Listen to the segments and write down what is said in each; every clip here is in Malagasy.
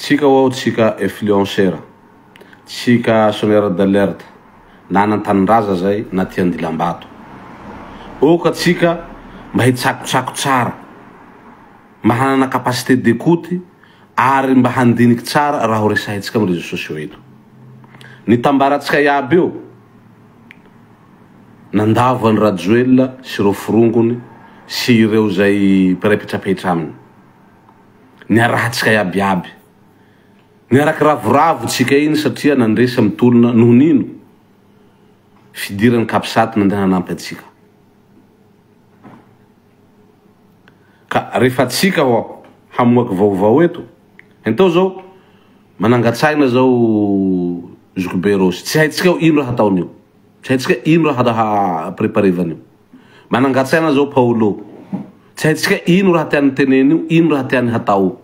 Tsika ho'aho tsika influenceur, tsika sonneur d'alerte, na any an-tanindraza zay na aty andilambato. Oka tsika mba hitsakotsako tsara, mba hanana capacité d'écoute ary mba handiniky tsara raha ho resahintsika amin'ny réseaux sociaux eto. Ny tambarantsika iaby io, nandavo an'i Rajoelina sy ireo forongony sy ireo izay mpiray pitrapetra aminy. Niarahantsika iaby iaby. Niaraky ravoravo tsika iny satria nandresy amin'ny tolona noho ny ino? Fidiran'ny capsat nandeha nanampy antsika. Ka rehefa tsika hoa hamoaky vaovao eto, henteo zao manangatsaina zao zokibe Rossy, tsy haintsika ino raha hataon'io, tsy haintsika ino raha preparevany io. Manangatsaina zao Paolo, tsy haintsika ino raha tiany teneny io, ino raha tiany hatao.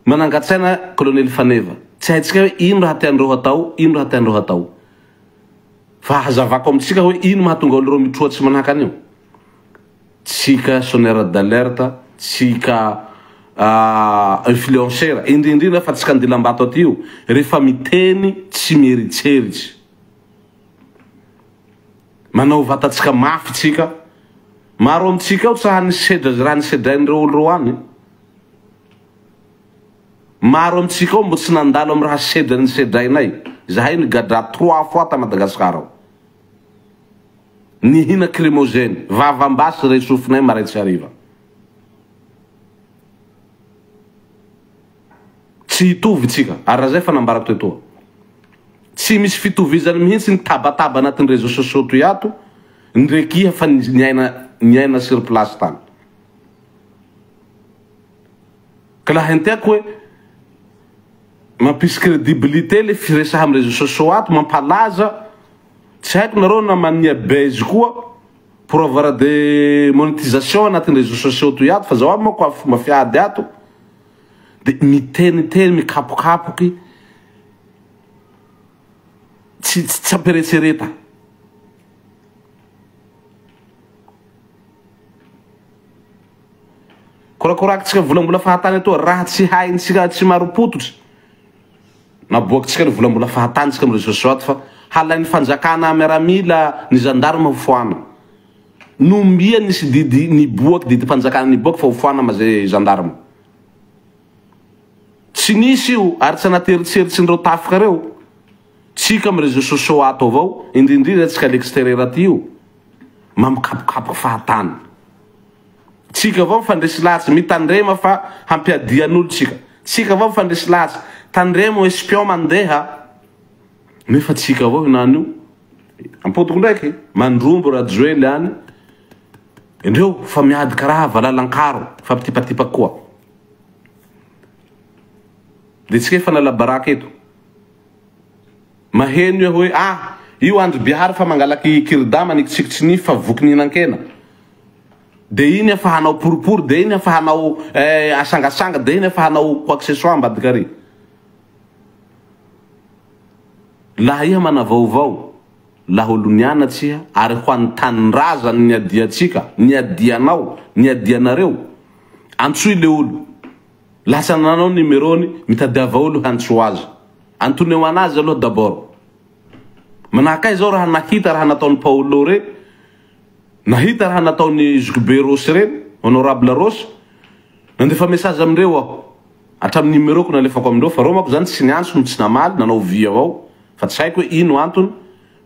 Manangatsaina Colonel Faneva, tsy haintsika hoe ino raha tian'ireo hatao, ino raha tian'ireo hatao. Fa hazavako amintsika hoe ino mahatonga olo reo mitroa tsy manahaka an'io. Tsika sonneur d'alerte, tsika influenceur, indrindrindra fa tsika andilambato aty io, rehefa miteny tsy mieritseritsy. Manao vatantsika mafy tsika. Maro amintsika ao tsy raha nisedra ze raha nisedrain'ireo olo reo any. Maro amintsika ao mbo tsy nandalo amin'ny raha sedra nisedrainay. Zahay nigadra trois fois ta Madagascar ao. Nihina crimogène, vavam-basy re sofinay marain-tsy hariva. Tsy hitovy tsika, ary raha zay efa nambarako tetoa. Tsy misy fitovizany mihitsy ny tabataba anatin'ny réseaux sociaux toy ato, ndreky iha fa niaina niaina sur place tany. Ka laha henteako hoe mampisy crédibilité le firesaha amin'ny réseaux sociaux ato, mampalaza, tsy haiko nareo na mania buzz koa pour avoir des monétisation anatin'ny réseaux sociaux toy ato, fa zaho aby manko fomba fiady ato de miteniteny mikapokapoky tsy tsy ampiretsereta. Korakorakintsika volambola fahatany atoa raha tsy haintsika tsy marim-pototry naboakintsika ny volambola fahatany tsika amin'ny réseaux sociaux ato fa halain'ny fanjakana miaramila ny gendarme ho foana. Nombia nisy didy niboaky didim-panjakana niboaky fa ho foana ma zay gendarme. Tsy nisy io ary tsy anaty eritseritsin'ireo tafika reo. Tsika amin'ny réseaux sociaux ato avao, indrindrindra tsika à l'extérieur aty io, mamikapokapoka fahatany. Tsika avao mifandresy lahatsy, mitandrema fa hampiadian'olo tsika. Tsika avao mifandresy lahatsy, tandremo espion mandeha, nefa tsika avao hinany io. Ampodiko ndraiky, mandrombo Rajoely any, indreo fa miady karaha valalankaro, fampitipatipaky koa. De tsika efa nala baraka eto. Maheno iha hoe ah io Andry Bihary fa mangalaky kirda manikitsiky nify fa voky nihinan-kena. De iny efa hanao poripory, de iny efa hanao eh, asangasanga, de iny efa hanao quoi que ce soit ambadika ary. Laha iha mana vaovao, laha olo nianatsy iha ary ho an'ny tanindrazany niadiantsika, niadianao, niadianareo, antsoy le olo. Lasa nanao numéro-ny, mitadiava olo hiantso azy. Antoneo anazy aloha d'abord. Manahaka ahy zao raha nahita raha nataon'i Paolo reny, nahita raha nataon'i Zokibe Rossy reny, honorable Rossy, nandefa message amindreo aho. Hatramin'ny numéro-ko nalefako amindreo fa reo manko zany tsy niantso no tsy namaly, nanao vie avao fa tsy haiko hoe ino antony,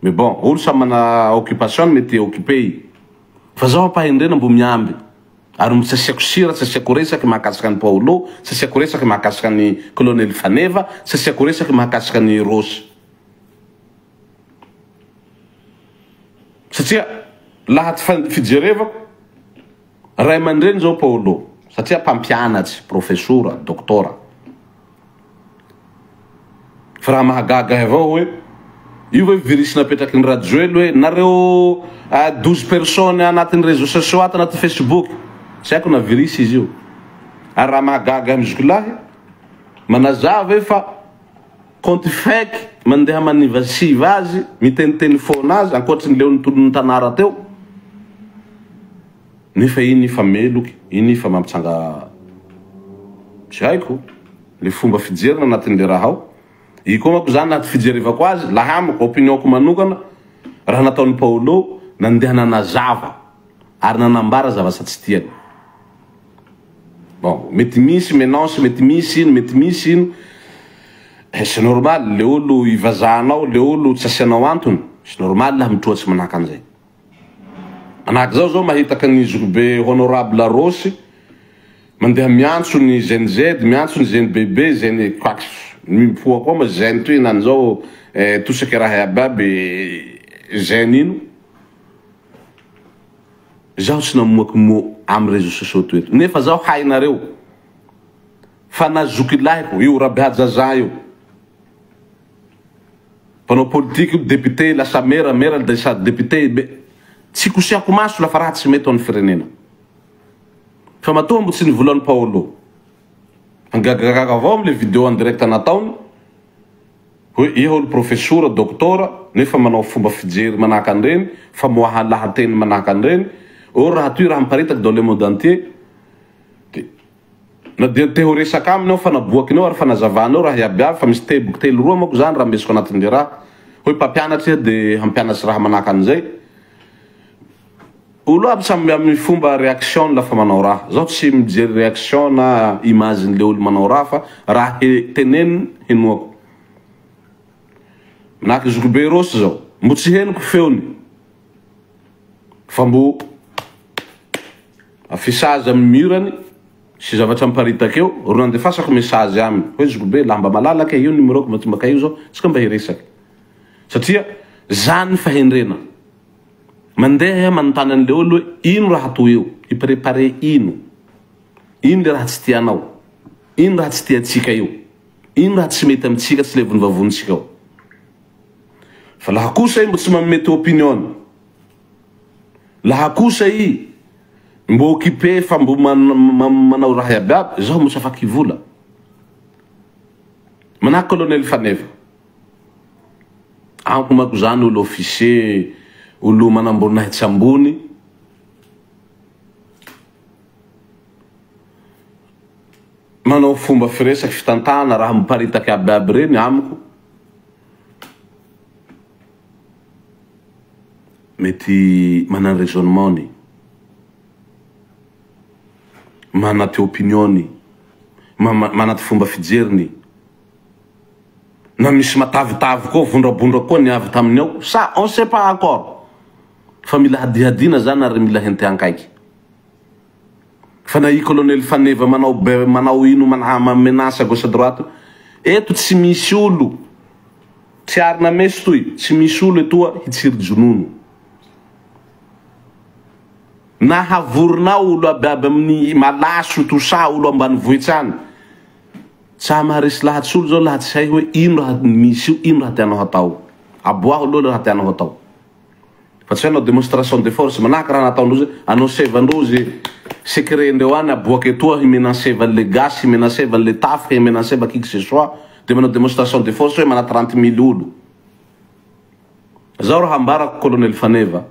mais bon, olo samy mana occupation-ny mety occupé i. Fa zaho ampahendrena mbo miamby. Ary mbo tsy asiako sira, tsy asiako resaky mahakasika an'i Paolo, tsy asiako resaky mahakasika an'i Colonel Faneva, tsy asiako resaky mahakasika an'i Rossy. Satria laha ty fijerevako, ray aman-dreny zao Paolo, satria mpampianatsy, profesora, doctora. Fa raha mahagaga ahy avao hoe io ve virus napetraky ny Rajoely hoe nareo 12 personnes anatin'ny réseaux sociaux ato anaty Facebook tsy haiko na virus izy io ary raha mahagaga ahy mizokilahy manazava hoe fa compte fake mandeha manivasiva azy miteniteny foana azy ankoatry ny leon'ny tolon'ny tanara teo nefa iny fa meloky iny fa mampitsanga tsy haiko. Le fomba fijeriny anatin'le raha ao. I koa manko zany anaty fijerevako azy, laha amiko, opinion-ko manokana, raha nataon'i Paolo, nandeha nanazava ary nanambara zavatra tsy tiany. Bon, mety misy menance, mety misy ino, mety misy ino, eh, c'est normal, le olo ivazahanao, le olo tsy asianao antony, c'est normal laha mitroatsy manahaka an'izay. Manahaka zao zao mahitaka ny zokibe honorable Rossy mandeha miantso ny Gen Z, miantso ny Gen BB, Gen quoi mipoa koa ma Gen toy henany zao eh, tosaky raha iaby aby Gen ino. Zaho tsy namoaky mot amy réseaux sociaux toy eto nefa zaho hainareo fa na zoky lahiko io Rabehaja Jean io Mpanao politique io député lasa mera mera de sady député be tsy kosehako maso lafa raha tsy mety ho an'ny firenena fa matoa mbo tsy nivolan'i Paolo gagagaga avao amle vidéo en direct nataony hoe iha olo profesora doctora nefa manao fomba fijery manahaka an'ireny famoaha lahateny manahaka an'ireny or raha toy raha miparitaky dans le monde entier de Na dia te ho resaka aminy aho fa naboakiny ao ary fanazavana ao raha iaby aby fa misy teboky telo roa manko zany rambesiko anatin'le raha hoe mpampianatra iha de hampianatsy raha manahaka an'izay. Olo aby samy amin'ny fomba réaction-ny lafa manao raha. Zaho tsy mijery réaction na image-n'le olo manao raha fa raha he teneniny henoako. Manahaky zokibe Rossy zao, mbo tsy henoko feony fa mbo Affichage amin'ny mur-ny sy zavatra miparitaka eo ro nandefasako message aminy hoe zokibe laha mba malalaka io numéro-ko mba tsy mba io zao tsika mba hiresaky satria zany fahendrena mandeha iha manontany an'le olo hoe ino raha toy io hi-preparer ino ino le raha tsy tianao ino raha tsy tiatsika io ino raha tsy mety amitsika tsy levon'ny vavonitsika ao fa laha kosa i mbo tsy manome ty opinion-ny Laha kosa i mbo occupé fa mbo manao raha iaby aby, zaho mbo tsy afaky hivola. Manahaky colonel Faneva. Amiko manko zany olo officier, olo manamboninahitsy ambony. Manao fomba firesaky fitantana raha miparitaky aby aby reny amiko. Mety manana raisonnement-ny, manana ty opinion-ny, manana ty fomba fijeriny, na misy matavitavy koa, vondrabondra koa ny avy taminy ao, ça on sait pas encore, fa mila hadihadiana zany ary mila hentea ankaiky. Fa na i colonel Faneva manao be manao ino mana menace à gauche à droite eto tsy misy olo tsy arina meso toy tsy misy olo etoa hitsiry jonono na havorinao olo aby aby amin'ny malaso tout ça olo ambanivohitsy any tsa maharesy lahatsy olo zao laha tsy hay hoe ino raha misy io ino raha tianao hatao aboaho aloha le raha tianao hatao. Fa tsy hoe hanao démonstration de force manahaka raha nataondrozy hanao sevandrozy secret ndreo any aboaka etoa hi-menancer anle gasy hi-menancer anle tafika hi-menancer qui que ce soit de manao démonstration de force hoe mana 30 mille olo. Zao raha ambarako colonel Faneva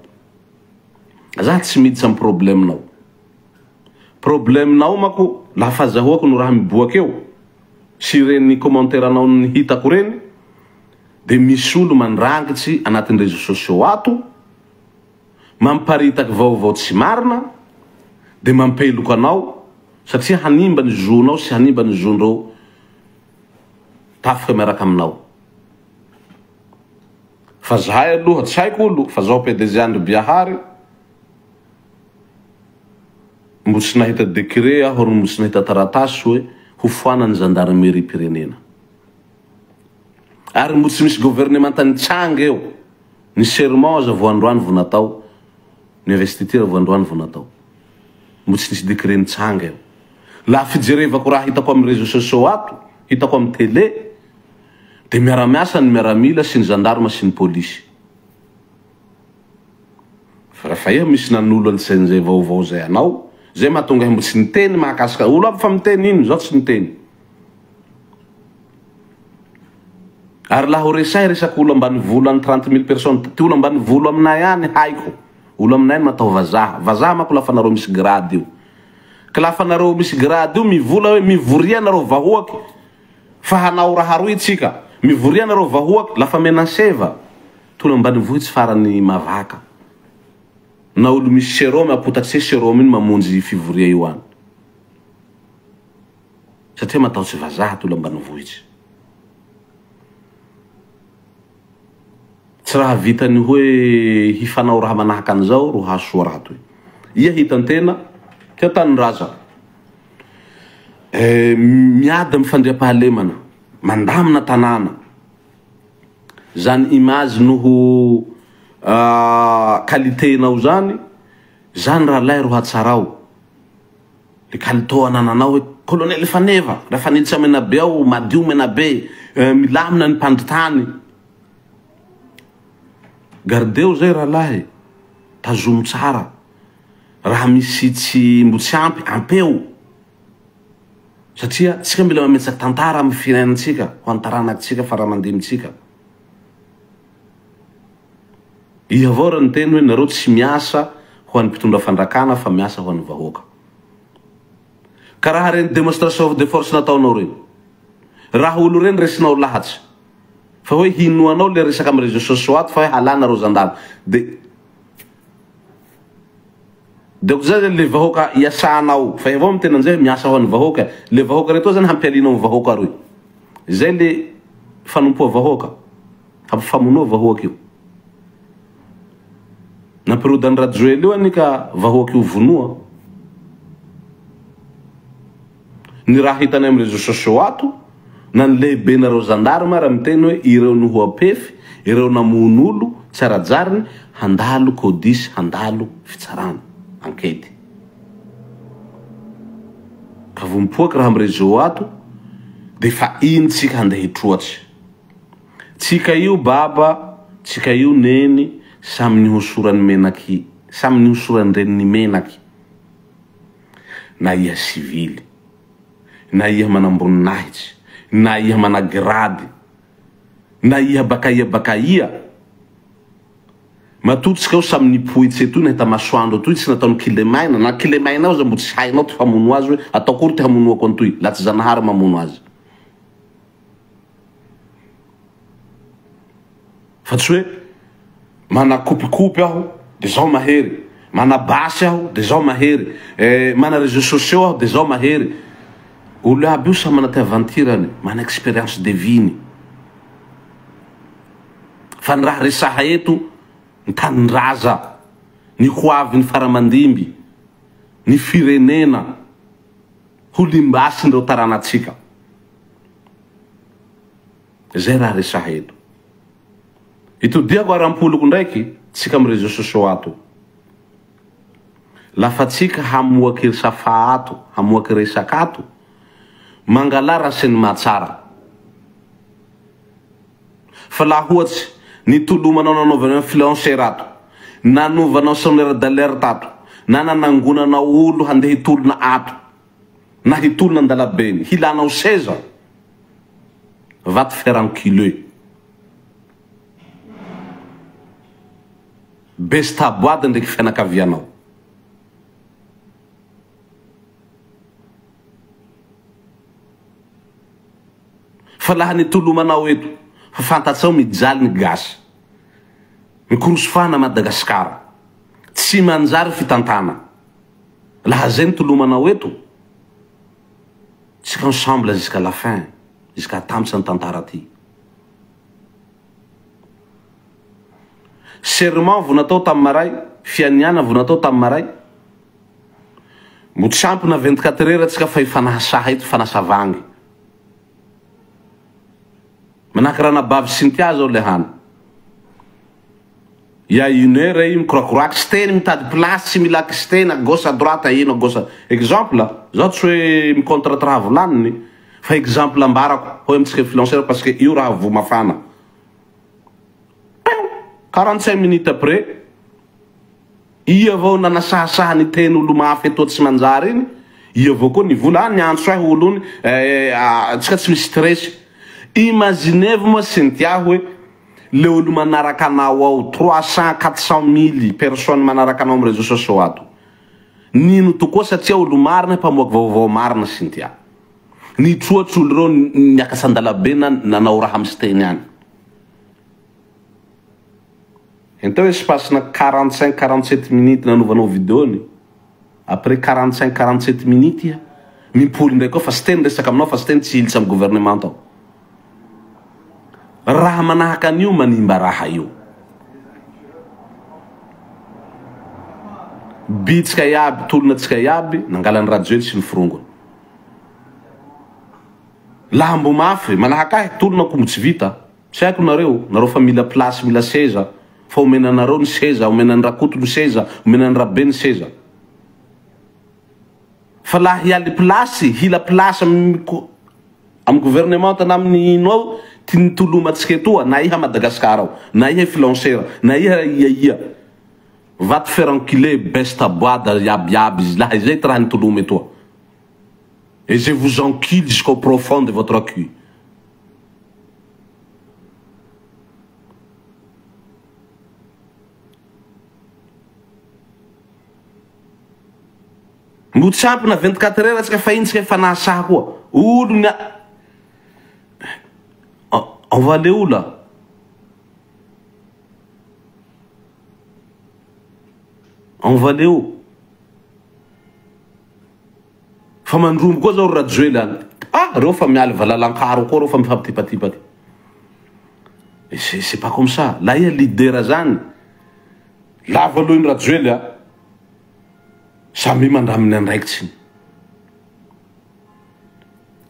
za tsy miditra am problème nao. Problème nao mako laha fazahoako no raha miboaka eo sy reny commentaire nao hitako reny Dia misy olo mandrangitsy anatin'ny réseaux sociaux ato, mamparitaky vaovao tsy marina, dia mampeloka anao satria hanimba ny zo-nao sy hanimba ny zo-ndreo tafika miaraka aminao. Fa zahay aloha tsy haiko olo fa zaho PDG Andry Biahary mbo tsy nahita décret aho ary mbo tsy nahita taratasy hoe ho foanan'ny zandarimeriam-pirenena. Ary mbo tsy misy governemanta nitsanga eo, ny serment aza vao androany vao natao, ny investiture vao androany vao natao. Mbo tsy nisy décret nitsanga eo. Laha fijerevako raha hitako amin'ny réseaux sociaux ato, hitako amin'ny télé, dia miara-miasa ny miaramila sy ny gendarme sy ny polisy. Fa raha fa iha misy nanolo an'izay vaovao zay anao, zay mahatonga ahy mbo tsy niteny mahakasika olo aby fa miteny ino, zaho tsy niteny. Ary laha ho resahy resaky olo ambanivolo any 30 mille personnes ty olo ambanivolo aminay any haiko olo aminay any matao vazaha vazaha manko lafa nareo misy grade io ka lafa nareo misy grade io mivola hoe mivoria nareo vahoaky. Fa hanao raha roy tsika, mivoria nareo vahoaky lafa menaseva, tolo ambanivohitsy farany mavaka. Na olo misy serum apotatse serum iny mamonjy fivoria io any. Satria matahotsy vazaha tolo ambanivohitsy. Tsy raha vitany hoe hifanao raha manahaka an'izao ro hahasoa raha toy. Ia hitan-tena, tia tanindraza. Eh, miady amin'ny fandriampahalemana, mandamina tanàna. Zany image noho qualité-nao zany, zany rahalahy ro hatsarao. Le kalitao anananao hoe colonel Faneva, raha fanitsy Menabe ao, madio Menabe, milamina ny mpandry tany. Gardeo zay rahalahy, tazomy tsara. Raha misy tsy mbo tsy ampy, ampeo. Satria tsika mila mametsaky tantara amin'ny fiainantsika, ho an'ny taranakitsika fara aman-dimbitsika. Iha avao raha niteny hoe nareo tsy miasa ho an'ny mpitondra fandrakana fa miasa ho an'ny vahoaka. Ka raha reny demonstration de force nataonao reny, raha olo reny resinao lahatsy fa hoe hinoanao le resaka amin'ny réseaux sociaux ato fa hoe halana reo zandary de de zay zany le vahoaka iasanao fa iha avao miteny an'izay hoe miasa ho an'ny vahoaka, le vahoaka retoa zany hampialinao ny vahoaka roy. Zay le fanompoa vahoaka, hampifamonoa vahoaka io. Nampirodany Rajoely io anie ka vahoaka io vonoa. Ny raha hitanay amin'ny réseaux sociaux ato, na ny lehibenareo gendarme ary miteny hoe ireo nihoa-pefy, ireo namono olo tsy ara-jariny, handalo codis, handalo fitsarana, enquête. Ka vao mipoaky raha amin'ny réseau ato, dia efa iny tsika handeha hitroatsy. Tsika io baba, tsika io neny, samy nihosoran'ny menaky, samy nihosoran-dreniny menaky. Na iha sivily, na iha manamboninahitsy, na iha managrady, na iha bakaia bakaia, matoa tsika io samy nipoitsy etoy nahita masoandro etoy tsy nataony kilemaina, na kilemaina aza mbo tsy hainao ty famono azy hoe atao akory ty hamonoako antoy, la tsy Zanahary mamono azy. Fa tsy hoe manakopikopy aho de zaho mahery, mana basy aho de zaho mahery, eh, mana réseaux sociaux aho de zaho mahery. Olo aby io samy mana ty aventure-ny, mana expérience de vie-ny. Fa ny raha resaha eto, ny tanindraza, ny ho avin'ny faramandimby, ny firenena, ho limbasin'ireo taranatsika. Zay raha resaha eto. Itodihako aram-poloko ndraiky tsika am réseaux sociaux ato. Lafa tsika hamoaky safa ato, hamoaky resaka ato, mangalà renseignement tsara. Fa laha ohatsy nitolomanao nanaovanao influenceur ato, nanovanao sonneur d'alerte ato, na nanangonanao olo handeha hitolona ato, na hitolona an-dalabeny, hilanao seza, va te faire enculer. Besta boady ndraiky fianakavianao. Fa laha nitolomanao eto, fa fantatsao mijaly ny gasy. Mikorosy fahana Madagasikara. Tsy manjary fitantana. Laha zay nitolomanao eto, tsika ensemble jusqu'à la fin, jusqu'à tampitra ny tantara ty. Serment vo natao tamin'ny maray, fianiana vo natao tamin'ny maray. Mbo tsy ampy na 24 heures tsika fa hifanasaha eto, hifanasavagny. Manahaky ranabavy Cynthia zao le hany. Il y a une heure i mikorakoraky tsy teny mitady place tsy mila tsy teny à gauche à droite ino à gauche. Exemple, zaho tsy hoe mi-contre ty raha volaniny fa exemple ambarako hoe amintsika influenceur parce que io raha voa mafana. 45 minutes après ia avao nanasahasaha niteny olo mafy etoa tsy manjary iny, ia avao koa nivola ah niantso ahy olo iny eh, tsika tsy misy stress. Imaginez-vous moa Cynthia hoe le olo manaraka anao ao 300 400 mille personnes manaraka anao amin'ny réseaux sociaux ato. Nino tokoa satria olo marina mpamoaky vaovao marina Cynthia. Nitroatry olo reo niakatra andalabe na nanao raha am Siteny any. Henteo espace na 45 47 minutes nanovanao video ny après 45 47 minutes iha mimpoly ndraiky ao fa Siteny resaka aminao fa Siteny tsy hilitsy am gouvernement ao. Raha manahaka an'io manimba raha io. Bitsika iaby tolona tsika iaby nangalan'i Rajoely sy ny forongony. Lambo mafy manahaka ahy tolona ko mbo tsy vita. Tsy haiko nareo, nareo fa mila place mila seza fa omena anareo ny seza, omena an'i Rakoto ny seza, omena an'i Rabe ny seza. Fa laha hialy place, hila place amin'ny amin'ny gouvernementa na amin'ny ino ao, ty nitolomantsika etoa, na iha Madagascar ao, na iha influenceur, na iha ia ia, va te faire enculer besta boada iaby iaby izy, laha izay ty raha nitoloma etoa. Et je vous encule jusqu'au profond de votre cul. Mbo tsy ampy na 24 heures tsika fa iny tsika efa nahasahy koa. Olo ny On va aller où là? On va aller où? Fa mandrombo koa zao ry Rajoely an! Ah! Reo fa mialy valalankaro koa reo fa mifampitipatipaky. Et c'est c'est pas comme ça. Là iha leader zany, lava aloha iny Rajoely a! Samia mandaminy andraikitsiny.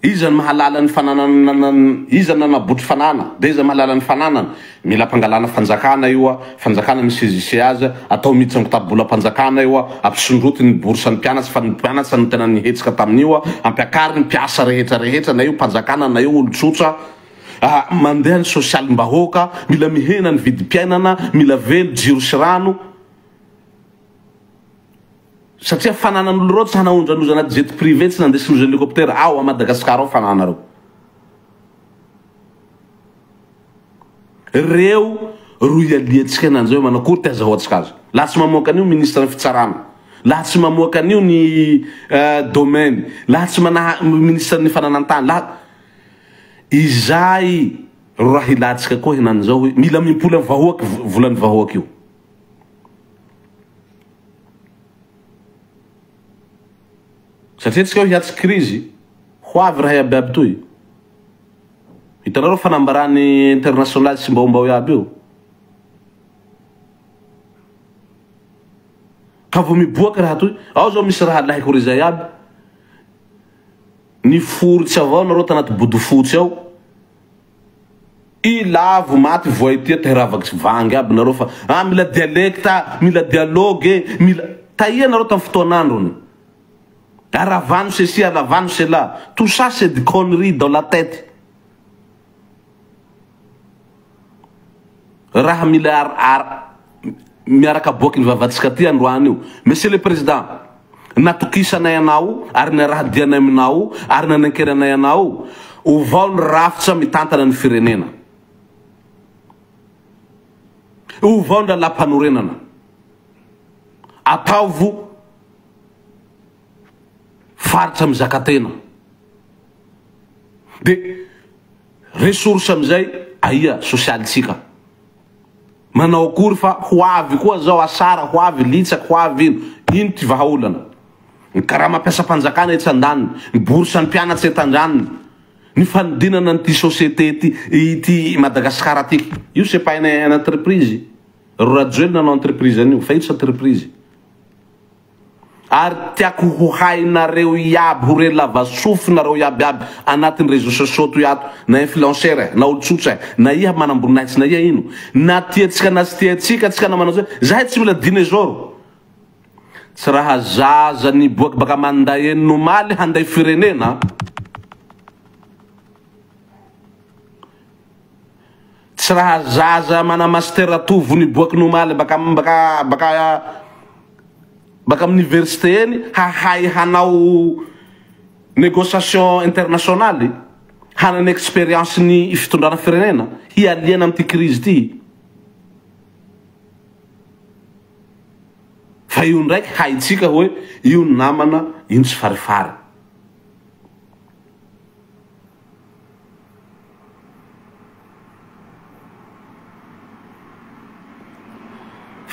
Iza no mahalala ny fananana iza no nanabotry fanana de iza mahalala ny fananana mila ampangalana fanjakana io a fanjakana mi saisisse azy atao miditra am kitabolam-panjakana io a ampisondroty ny bourse ny mpianatra fa ny mpianatra no tena nihetsika tamin'io a ampiakary ny mpiasa rehetra rehetra na io mpanjakana na io olon-tsotra a mandeha ny sosialim-bahoaka mila mihena ny vidim-piainana mila velo jiro sy rano Satria fananan'olo reo tsy hanaondranoza anaty jet privé tsy nandesinoza hélicoptère ao à Madagascar ao fananareo. Reo ro ialiantsika nanjao hoe manakory ty azahoantsika azy. Laha tsy mamoaka an'io ministre ny fitsarana, laha tsy mamoaka an'io ny domaine, laha tsy manaha ministre ny fananantany, laha izay ro raha ilantsika koa henanizao hoe mila mimpoly amin'ny vahoaky volan'ny vahoaky io. Satria tsika hiatsy krizy, ho avy raha iaby iaby toy. Hitanareo fanambarany international sy mbaombao iaby io. Ka vao miboaky raha toy, ao zao misy raha lahiko rezay iaby. Niforitsy avao nareo tanaty bodofotsy ao. I lavo maty voay ty te ravaky sy vangy aby nareo fa ah mila dialecte ah, mila dialogue eh, mila taia nareo tam fotoan'androny aravano ceci aravano cela tout ça c'est de conneries dans la tête raha mila ar ar miaraka aboaky ny vavantsika ty androany io monsieur le président Natokisanay anao ary niaraha-dianay aminao ary nanankeranay anao, ovao ny rafitra mitantana ny firenena. Ovao ny lalàmpanorenana. Ataovo faritra mizakatena. Dia ressource amin'izay aia sosialintsika. Manao akory fa ho avy koa zao asara, ho avy litsaky, ho avy ino. Ino ty vahaolana? Ny karama mpiasam-panjakana etsy andaniny, ny bourse ny mpianatra eto andraniny, ny fanodinana an'ity société ity, ity Madagascar ty. Io c'est pas une entreprise. Ry Rajoelina nanao entreprise an'io, fa io tsy entreprise. Ary tiako ho hainareo iaby, ho re lava sofinareo iaby iaby anatin'ny réseaux sociaux toy ato, na influenceur eh, na olon-tsotra eh, na iha manamboninahitsy na iha ino, na tiantsika na tsy tiantsika, tsika na manao zay, zahay tsy mila dinosaure. Tsy raha zaza niboaky baka aman-day eny nomaly handay firenena. Tsy raha zaza mana master tovo niboaky nomaly baka baka baka baka amin'ny université eny hahay hanao négociation internationale, hanana expérience ny fitondrana firenena, hialiana amin'ity crise ity. Fa io ndraiky haintsika hoe io ny namana, io ny tsy farifary.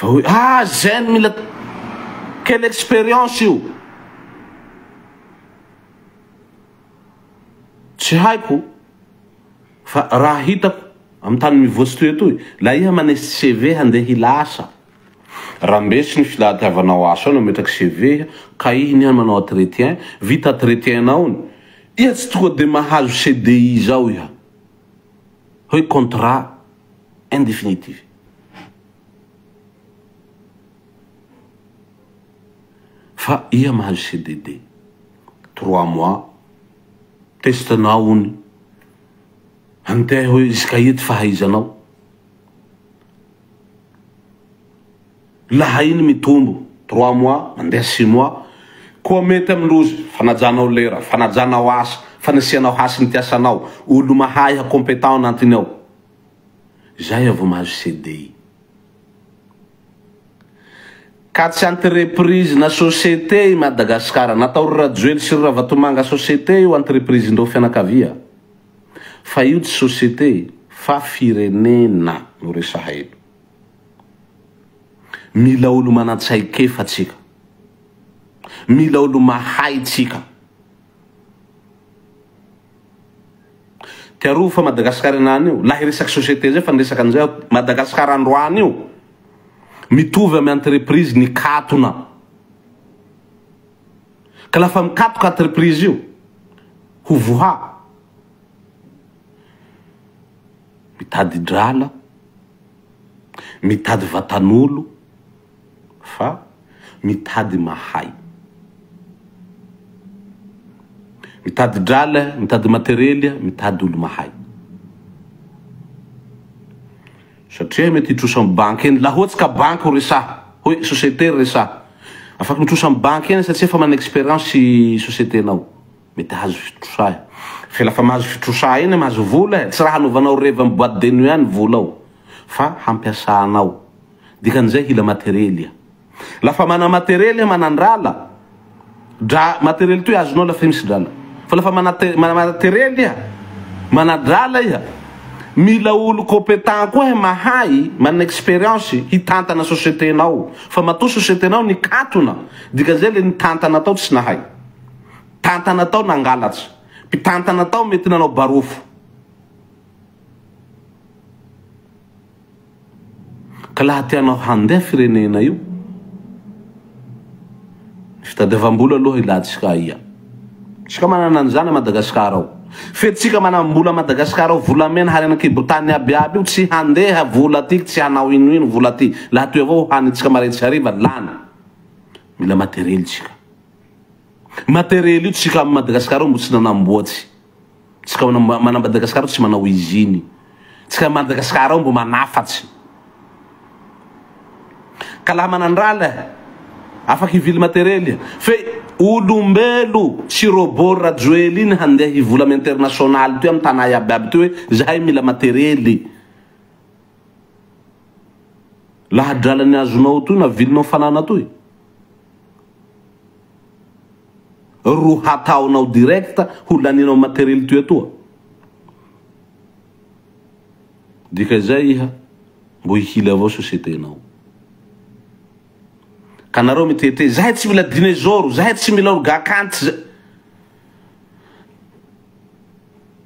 Fa hoe ah jeune mila quelle expérience io? Tsy haiko fa raha hitako amin'ny tany mivoatsy toy etoy, la iha manesy CV handeha hila asa, rambeso ny filahatiavanao asa ao nametraky CV iha, ka iny iha manao entretien, vita entretien nao iny, iha tsy tonga de mahazo CDI zao iha, hoe contrat indefinitif. Fa iha mahazo CDD, trois mois, test nao ony, anteha hoe jusqu'à ia ty fahaizanao. Laha iny mitombo, trois mois, mandeha six mois, koa mety amindrozy, fanajanao lera, fanajanao asa, fanasianao hasiny ty asanao, olo mahay iha compétent anatiny ao. Zay iha vao mahazo CDI. Ka tsy entreprise na société i Madagascar. Natao ry Rajoely sy ry Ravatomanga société io entreprise ndreo fianakavia. Fa io tsy société fa firenena no resaha eto. Mila olo manantsaikefa tsika. Mila olo mahay tsika. Tiarovo fa Madagascar henany io, lahy resaky société zay fa niresaka an'izay aho, Madagascar androany io mitovy amy entreprise nikatona. Ka lafa mikatoka entreprise io, ho voha. Mitady drala, mitady vatan'olo. Fa mitady mahay. Mitady drala, mitady materiely, mitady olo mahay. Satria mety hitrosa amin'ny banky eny, laha ohatsy ka banky ho resaha, hoe société ro resaha. Afaky mitrosa amin'ny banky eny satria efa mana expérience société-nao. Mety hahazo fitrosa e. Fa lafa mahazo fitrosa eny, mahazo vola e, tsy raha hanaovanao revy amin'ny boite de nuit any vola ao, fa hampiasanao. Dikan'izay hila materiely iha. Lafa mana materiely iha manan-drala, dra materiely toy azonao lafa misy drala. Fa lafa mana mana materiely iha, mana-drala iha, mila olo compétent koa iha mahay, manana expérience hitantana société-nao. Fa matoa société-nao nikatona, dikan'izay le nitantana tao tsy nahay. Tantana tao nangalatra. Mpitantana tao mety nanao barofo. Ka laha tianao handeha firenena io, ny fitadiavam-bola aloha ilantsika aia. Tsika manana an'izany a Madagascar ao. Fe tsika manam-bola a Madagascar ao, volamena, harena an-kibon-tany aby aby io, tsy handeha vola aty, tsy hanao ino ino vola aty. Laha toy avao hohanintsika maraintsy hariva, lany. Mila materiely tsika. Materiely io tsika am Madagascar ao mbo tsy nanamboatsy. Tsika mana Madagascar ao tsy manao usine. Tsika Madagascar ao mbo manafatsy. Ka laha manandrala afaky hivily materiely. Fe olombelo tsy robot Rajoelina handeha hivola am international toy am tanà iaby iaby toy hoe zahay mila materiely. Laha drala ny azonao toy na vilinao fanana toy. Ro hataonao direct ho laninao materiel toy atoa? Dika izay iha mbo hihily avao société nao. Ka nareo mitete zahay tsy mila dinezoro, zahay tsy mila orgakanty zay.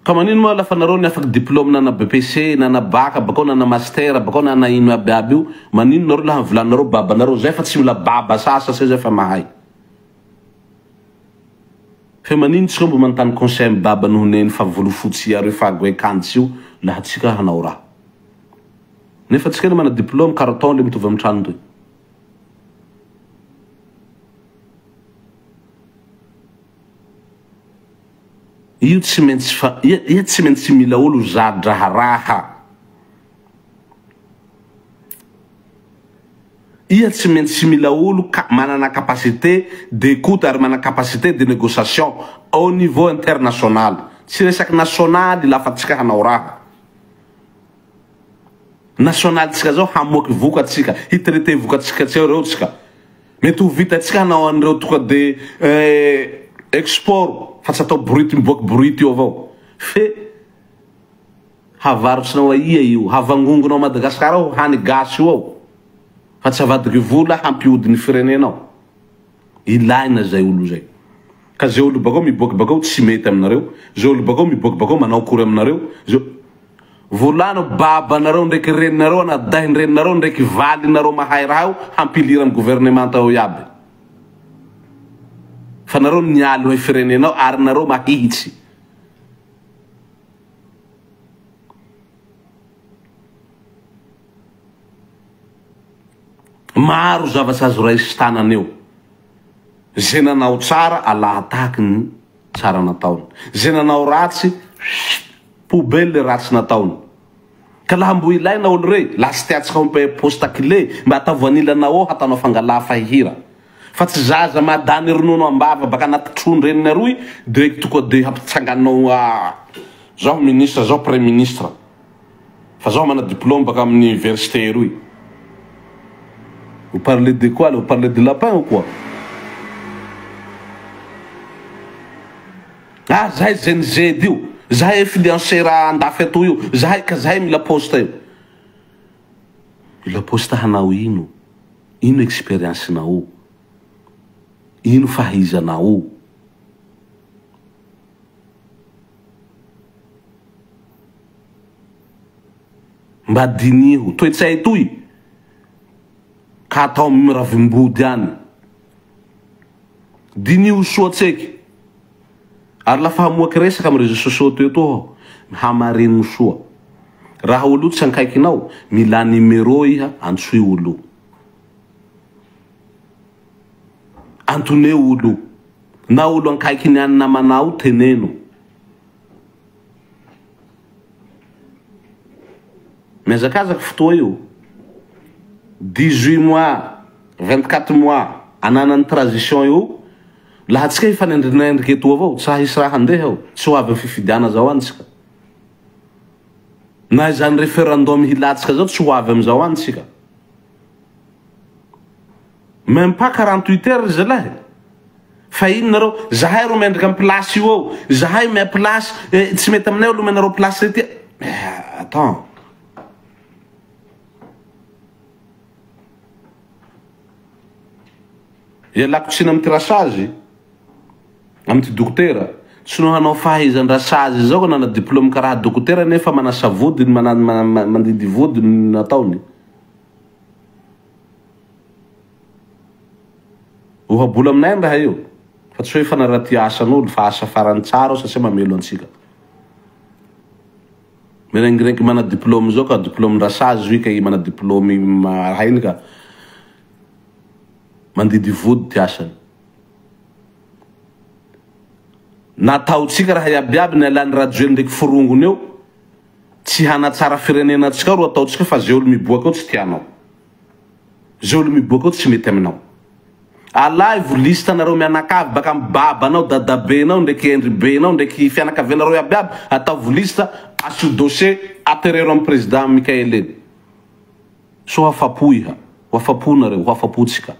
Ka manino moa lafa nareo niafaky diplôme nana BEPC, nana bac, bakao nana master, bakao nana ino aby aby io, manino nareo laha volaninareo babanareo zay fa tsy mila baba sasa zay zay fa mahay. Fe manino tsika mbo manontany conseil am baba noho neny fa volofotsy iareo fa goekantsy io laha tsika hanao raha. Nefa tsika anie mana diplôme carton le mitovy am trano toy. Io tsy maintsy fa ia tsy maintsy mila olo za-draharaha. Ia tsy maintsy mila olo ka manana capacité d'écoute ary manana capacité de négociation au niveau international. Tsy resaky nasionaly lafa tsika hanao raha. Nasionaly tsika zao hamoaky vokatsika, hi-traiter vokatsika tseo reo tsika. Mety ho vitantsika hanao an'ireo tonga de export fa tsy atao brut miboaky brut io avao. Fe havarotsinao aia io? Havangongonao Madagascar ao hany gasy io ao. Fa tsy avadiky vola hampiody ny firenenao. Ilaina zay olo zay. Ka ze olo bakao miboaky bakao tsy mety aminareo, ze olo bakao miboaky bakao manao akory aminareo, ze Volano babanareo ndraiky reninareo anadahin-dreninareo ndraiky valinareo mahay raha io hampilira am gouvernemanta ao iaby. Fa nareo nialy hoe firenenao ary nareo mahihitsy. Maro zavatra azo raisy tanana eo. Ze nanao tsara alahatahaky ny tsara nataony. Ze nanao ratsy poubelle ratsy nataony. Ka laha mbo ilaina olo rey, laha tsy tiatsika ho poste clé, mba ataovo anilanao eo hatanao fangalaha fahihira. Fa tsy zaza madany ronono ambava baka anaty tron-dreniny aroy direct tokoa de hampitsanganao zaho ministre zaho praiministre. Fa zaho mana diplôme baka amin'ny université eroy. Vous parlez de quoi là? Vous parlez de lapin ou quoi? Ah zahay Gen Z io, zahay influenceur andafy atoy io, zahay ka zahay mila poste io. Mila poste hanao ino? Ino experience nao? Ino fahaizanao? Mba diniho toe-tsay toy ka atao amin'ny ravimbody any. Diniho soa tseky. Ary lafa hamoaky resaka amin'ny réseaux sociaux toy etoa aho, hamarigno soa. Raha olo tsy ankaikinao, milà numéro iha antsoy olo. Antoneo olo. Na olo ankaikiny any namanao teneno. Mihazakazaka fotoa io. 18 mois, 24 mois ananan'ny transition io, laha tsika hifanendrinendriky etoa avao, tsy raha hisy raha handeha eo, tsy ho avy amin'ny fifidiana zao any tsika. Na izany référendum hilatsaka zao tsy ho avy amizao any tsika. Même pas 48 heures ry zalahy. Fa ino nareo? Zahay ro mendrika am place io ao. Zahay mea place, eh, tsy mety aminay aloha omenareo place rety. Mais attends. Ialako tsiny amty rasazy, amty dokotera. Tsy no hanao fahaizan-drasazy zao ka nana diplôme karaha dokotera nefa manasa vodiny, mana, mandidy vodiny nataony. Ohabola aminay ny raha io, fa tsy hoe fanaratia asan'olo fa asa farany tsara ao satria mamelo antsika. Mirengirengy mana diplôme zao ka diplôme rasazy io ka i mana diplôme raha iny ka mandidy vody ty asany. Nataontsika raha iaby iaby nialan'i Rajoely ndraiky forongony eo, tsy hanatsara firenena antsika ro ataontsika fa ze olo miboaka eo tsy tianao. Ze olo miboaka eo tsy mety aminao. Alaivo liste nareo mianakavy baka am babanao, dadabenao, ndraiky endribenao, ndraiky fianakavianareo iaby iaby, ataovo liste, asio dossier, aterero am président Mickaël eny. Sao afapo iha, ho afapo nareo, ho afapo tsika.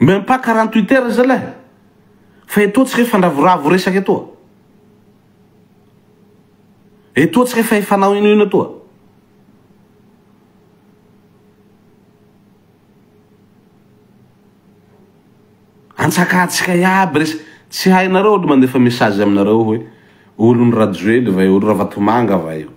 Même pas 48 heures zalahy. Fa etoa tsika hifandravoravo resaka etoa. Etoa tsika efa hifanao ino ino etoa. Antsakatsika iaby resy. Tsy hainareo olo mandefa message aminareo hoe olon'i Rajoely va io, olo Ravatomanga va io.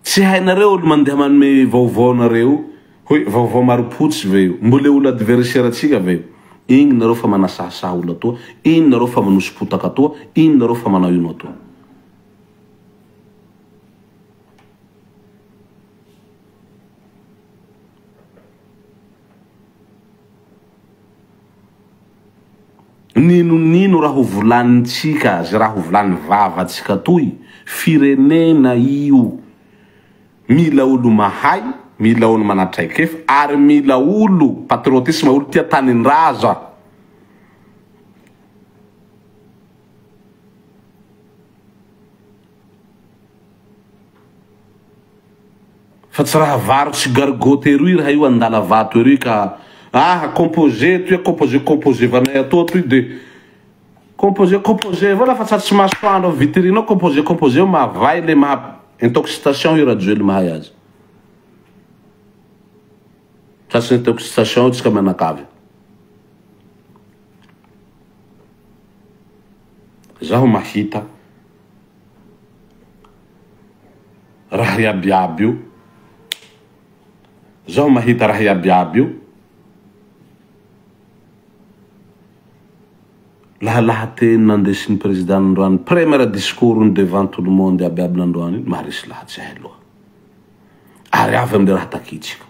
Tsy hainareo olo mandeha manome vaovao anareo hoe vaovao maropotsy ve io? Mbola olo adversaire antsika ve io? Igny nareo fa manasahasaha olo atoa, igny nareo fa manoso-potaka atoa, igny nareo fa manao ino atoa. Ninonino raha ho volanintsika ze raha ho volany vavatsika toy, firenena io mila olo mahay, mila olo mana traikefa ary mila olo patriotisme, olo tia tanindraza. Fa tsy raha varotsy gargotte eroy raha io andala vato eroy ka ah composé toy composé composé vanay atoa toy de. Composé composé avao lafa tratry masoandro amin'ny vitrine ao composé composé io mahavay le maha intoxication io Rajoely mahay azy. Tratry ny intoxication io tsika mianakavy. Zaho mahita raha iaby iaby io. Zaho mahita raha iaby iaby io. Laha lahateny nandesin'ny président nandroany première discours-ny devant tout le monde aby aby nandroany iny maharesy lahatsy ahy aloha. Ary avy amle raha takitsika.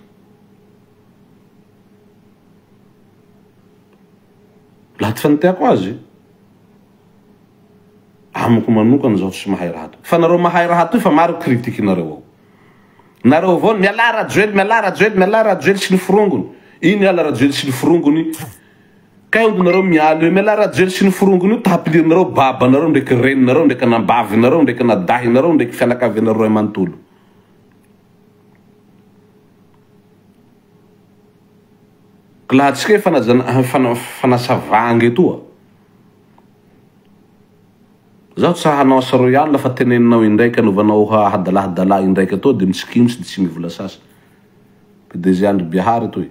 Laha ty fanitiako azy, amiko manokana zaho tsy mahay raha toy. Fa nareo mahay raha toy fa maro critique-nareo ao. Nareo avao mialà Rajoely, mialà Rajoely, mialà Rajoely sy ny forongony. Ino hiala Rajoely sy ny forongony? Kay ody nareo miala eo, mialà Rajoely sy ny forongony io tapilirinareo babanareo ndraiky reninareo ndraiky anambavinareo ndraiky anadahinareo ndraiky fianakavianareo ray manontolo. Laha antsika hoe fanajana fanasavanga etoa. Zaho tsy hanao asa royal fa teneninao indraiky anaovanao hadalahadala indraiky atoa de mitsikimitsy de tsy mivola sasa. PDG Andry Biahary toy.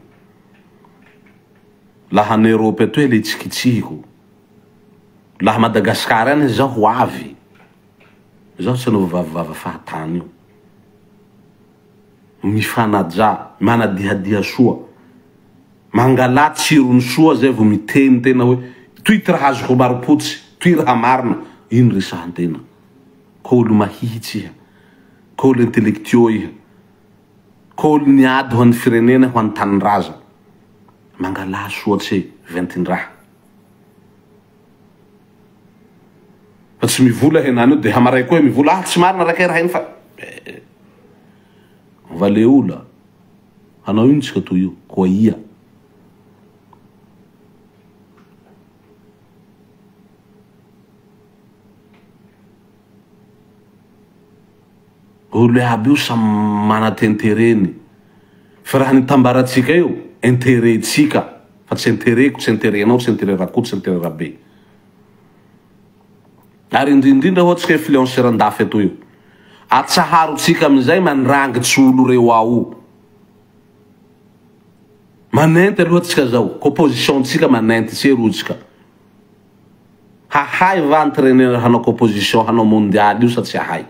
Laha any Europe atoy le hitsikitsihiko. Laha Madagascar any zaho ho avy. Zaho tsy hanao vavavava fahatany io. Mifanajà, manadihadia soa. Mangalà tsirony soa zay vao miteny tena hoe toy ty raha azoko marim-potsy, toy raha marina, ino resahan-tena. Ko olo mahihitsy iha, ko olo intellectuaux iha, ko olo niady ho an'ny firenena, ho an'ny tanindraza. Mangalà soa tse ventin-draha. Fa tsy mivola henany io de hamaray koa mivola, ah tsy marina rakay raha iny fa eh. Valeola. Hanao ino tsika toy io? Koa ia? Olo iaby io samy mana ty interet-ny. Fa raha ny itambarantsika io, interet-tsika fa tsy interet-ko, tsy interet-nao, tsy interet Rakoto, tsy interet Rabe. Ary indrindrindra hoa tsika influenceur andafy atoy io. Atsaharo tsika amizay mandrangitsy olo reo ao. Manenty aloha tsika zao, ko position tsika manenty tse ro tsika. Hahay va entraîneur hanao composition hanao mondial io sa tsy hahay.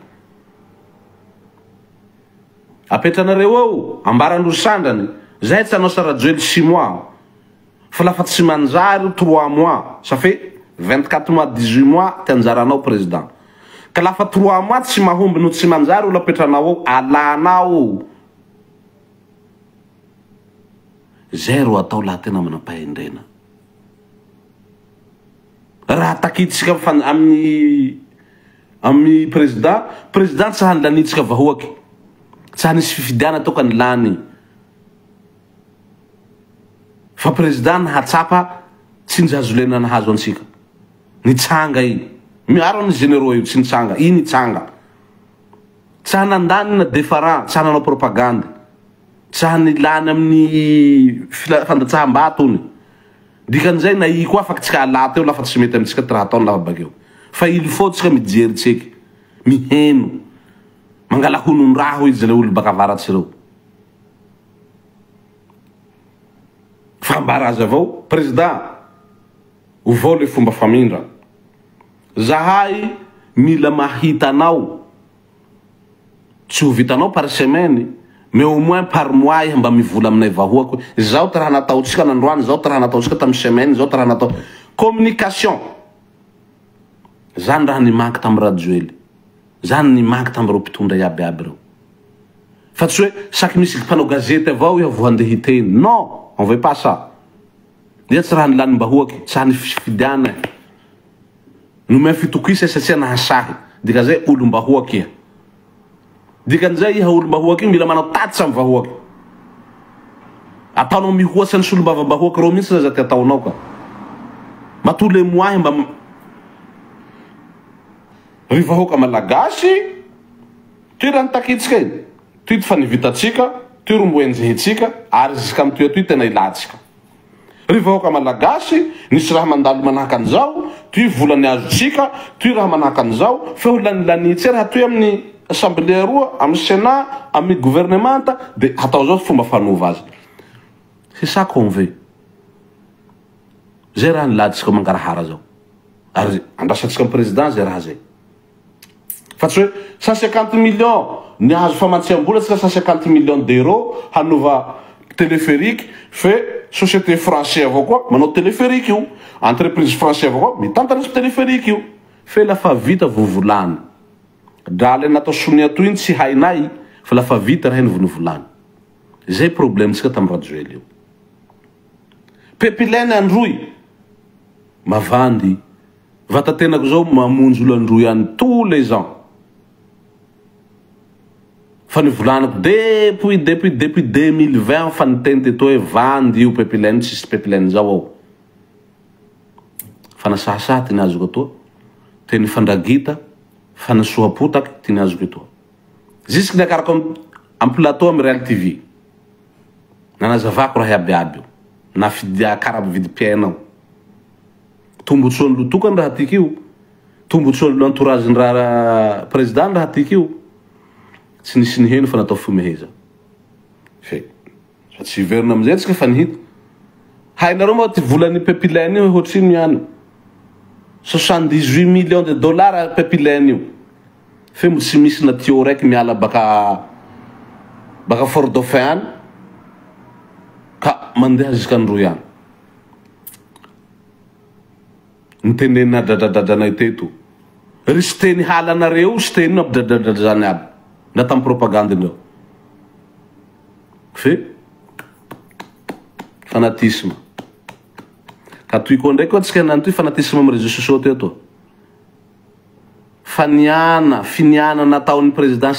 Apetranareo eo, ambaran'olo sandrany, zay tsy hanao sa Rajoely 6 mois. Fa lafa tsy manjary io trois mois, ça fait 24 mois 18 mois ty anjaranao président. Ka lafa trois mois tsy mahomby no tsy manjary olo apetranao ao, alanao. Zay ro atao laha tena manam-pahendrena. Raha takitsika amin'ny amin'ny président, président tsy handanitsika vahoaky. Tsy hanisy fifidianana tokany lany. Fa président nahatsapa tsinjy hazolena nahazo antsika. Nitsanga i. Miaro ny généraux io tsy nitsanga. I nitsanga. Tsy hanandany na defaran, tsy hananao propagande. Tsy hanilany amin'ny fandatsaham-bato ony. Dikan'izay na i koa afaky tsika alà teo lafa tsy mety amintsika ty raha ataony lafa bakeo. Fa il faut tsika mijery tseky. Miheno. Mangala honon-draha hoy izy le olo baka avaratsy reo. Fa ambara azy avao, Président, ovao le fomba famindra. Zahay mila mahita anao, tsy ho vitanao par semaine, mais au moins par mois iha mba mivola aminay vahoaka hoe zao ty raha nataontsika nandroany, zao ty raha nataontsika tamin'ny semaine, zao ty raha natao. Communication. Zany raha nimanky tamin'i Rajoely. Zany nimanky tamin'ireo mpitondra iaby iaby reo. Fa tsy hoe chaque misy mpanao gazety avao iha vao handeha hiteny. Non, on veut pas ça. Iha tsy raha nilanim-bahoaky, tsy raha nifidiana. Nomena fitokisa satria nahasahy. Dikan'izay olom-bahoaky iha. Dikan'izay iha olom-bahoaky io mila manao tatitra amin'ny vahoaky. Ataonao mihoatsa ny solombavambahoaka ireo mihitsy aza ty ataonao ka. Mba tous les mois mba ry vahoaka malagasy Toy raha nitakintsika e! Toy ty fa nivitantsika, toy ro mbo enjehintsika, ary ziskam toy atoy tena ilantsika. Ry vahoaka malagasy, nisy raha mandalo manahaka an'izao, toy. Toy vola niazotsika, toy raha manahaka an'izao, fe ho lanilaniantsika raha toy amin'ny assemblée aroa, amin'ny sénat, amin'ny gouvernemanta, de hatao zao fomba fanova azy. C'est ça qu'on veut. Zay raha nilatsika mangarahara zao. Ary andrasantsika amin'ny président zay raha zay. Fa tsy hoe 150 millions niazo famatsiam-bola tsika 150 millions d'euros hanova téléphérique, fe société français avao koa manao téléphérique io, entreprise français avao koa mitantana izy téléphérique io. Fe lafa vita vovolany. Drala natao sonia toy iny tsy hainay, fa lafa vita raha iny vonovolany. Zay problème tsika tamin'ny Rajoely io. Pipeline Androy mavandy. Vatatenako zao mamonjy olo Androy any tous les ans. Fa nivolanako depuis 2020 fa niteny teto hoe vandy io pipeline, tsisy pipeline zao ao. Fa nasahasaha ty niazoko atoa, teny fandragita, fa nasoapotaky ty niazoko etoa. Jusque niakarako am plateau amy Real TV. Nanazavako raha iaby iaby io. Na fidiakara vidim-piaina ao. Tombotsoan'ny lotokany raha tiky io. Tombotsoan'ny entourage ny raha président raha tiky io. Tsy nisy niheno fa natao fomeheza. Fe fa tsy hiverina amizay tsika fa nihita. Hainareo moa ty volan'ny pipeline io ohatrino ihany. 78 millions de dollars pipeline io. Fe mo tsy misy na tuyau raiky miala baka Fort Dauphin any ka mandeha jusqu'Androy any. Nitenenina dradradradranay teto. Ry sy teny halanareo sy teny nampidradradradrany aby. Na tamin'ny propagande ndreo. Fe fanatisme. Ka toy koa ndraiky koa tsika nany toy fanatisme amin'ny réseaux sociaux teto. Faniana, finiana nataon'ny président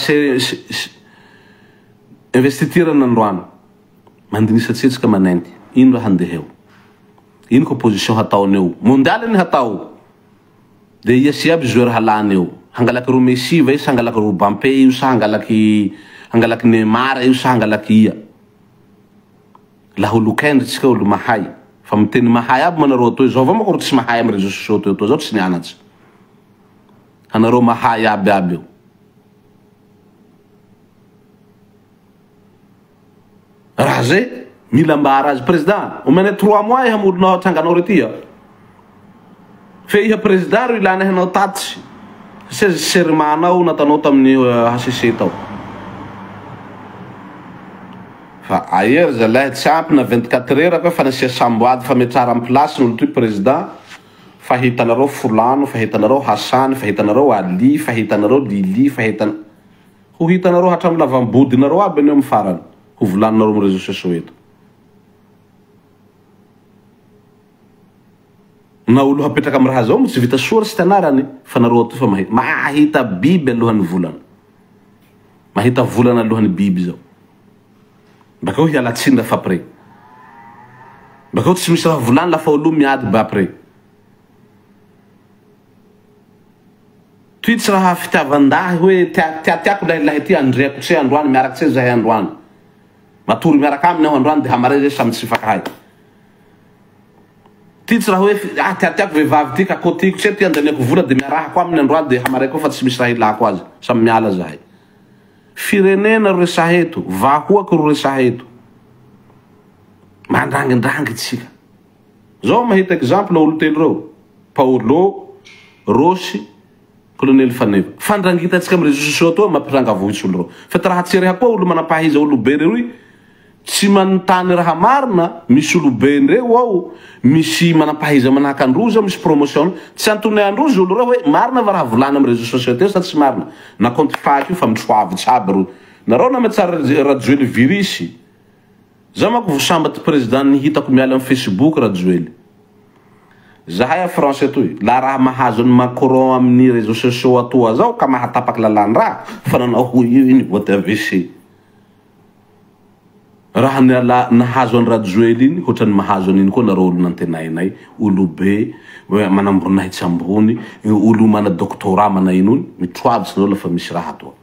investiture nandroany. Mandinisa tsetsika manenty. Ino raha handeha eo? Ino ko position hataony eo? Mondial ny hatao. De ia sy aby joueur halany eo? Hangalaky ro Messi va sa hangalaky ro Mbappé io sa hangalaky Neymar io sa hangalaky ia? Laha olo kendry tsika olo mahay. Fa miteny mahay aby manareo atoy zao avao manko ro tsy mahay amin'ny réseaux sociaux toy atoy zao tsy nianatsy. Anareo mahay aby aby io. Raha zay mila ambara azy président, omena 3 mois iha molonao atsanganao rety ia. Fe iha président ro ilana hanao tatitsy. Satria sermanao natanao tamin'ny HCC tao. Fa ahery zalahy tsy ampy na 24 heures koa fa nasia samboady fametrara en place olo toy président. Fa hitanareo Folano, fa hitanareo Hassany, fa hitanareo Ali, fa hitanareo Lili, fa hitan ho hitanareo hatramin'ny lavambodinareo aby anio amin'ny farany. Ho volaninareo amin'ny réseaux sociaux eto. Na olo hapetraka amin'ny raha zao tsy vita soa sy tanarany fa nareo atoy fa mahita, mahita biby alohan'ny volana. Mahita volana alohan'ny biby zao. Bakeo hiala tsiny rehefa après. Bakeo tsy misy raha volany lafa olo miady ba après. Toy tsy raha fitiavan-dahy hoe tiatiako lahilahy ty andriako tse androany miaraky tse zahay androany. Matory miaraka aminy aho androany de hamare zay samy tsy mifankahay. Ty tsy raha hoe tiatiako vehivavy ty ka kotiko tse ty andaniako vola de miarahako aminy androany de hamare koa fa tsy misy raha ilako azy. Samy miala zahay. Firenena ro resaha eto, vahoaka ro resaha eto. Mandrangindrangy tsika. Zao mahita exemple olo telo reo. Paolo, Rosy, Colonel Faneva. Fandrangitatsika amin'ny réseaux sociaux atoa mampiranga vohitsy olo reo. Fa ty raha tsy reha koa olo manam-pahaiza olo be reo tsy manontany raha marina, misy olo be ndreo ao, misy manam-pahaiza manahaka androzy ao, misy promotion. Tsy antony androzy olo reo hoe marina va raha volana amin'ny réseaux sociaux teo sa tsy marina. Na compte fake io fa mitroavy tsy aby ro. Nareo na matsara Rajoely virus. Za manko vo sambaty président ny hitako miala amin'ny Facebook Rajoely. Zahay a France atoy, la raha mahazo ny Macron amin'ny réseaux sociaux atoa zao ka mahatapaky lalan-draha fa nanao ho io iny vote AVC. Raha niala nahazo an'i Rajoely iny ohatrany mahazo an'iny koa nareo olo nantenainay, olo be manamboninahitsy ambony, olo mana doctorat mana ino iny, mitroavitsy nareo lafa misy raha atoa.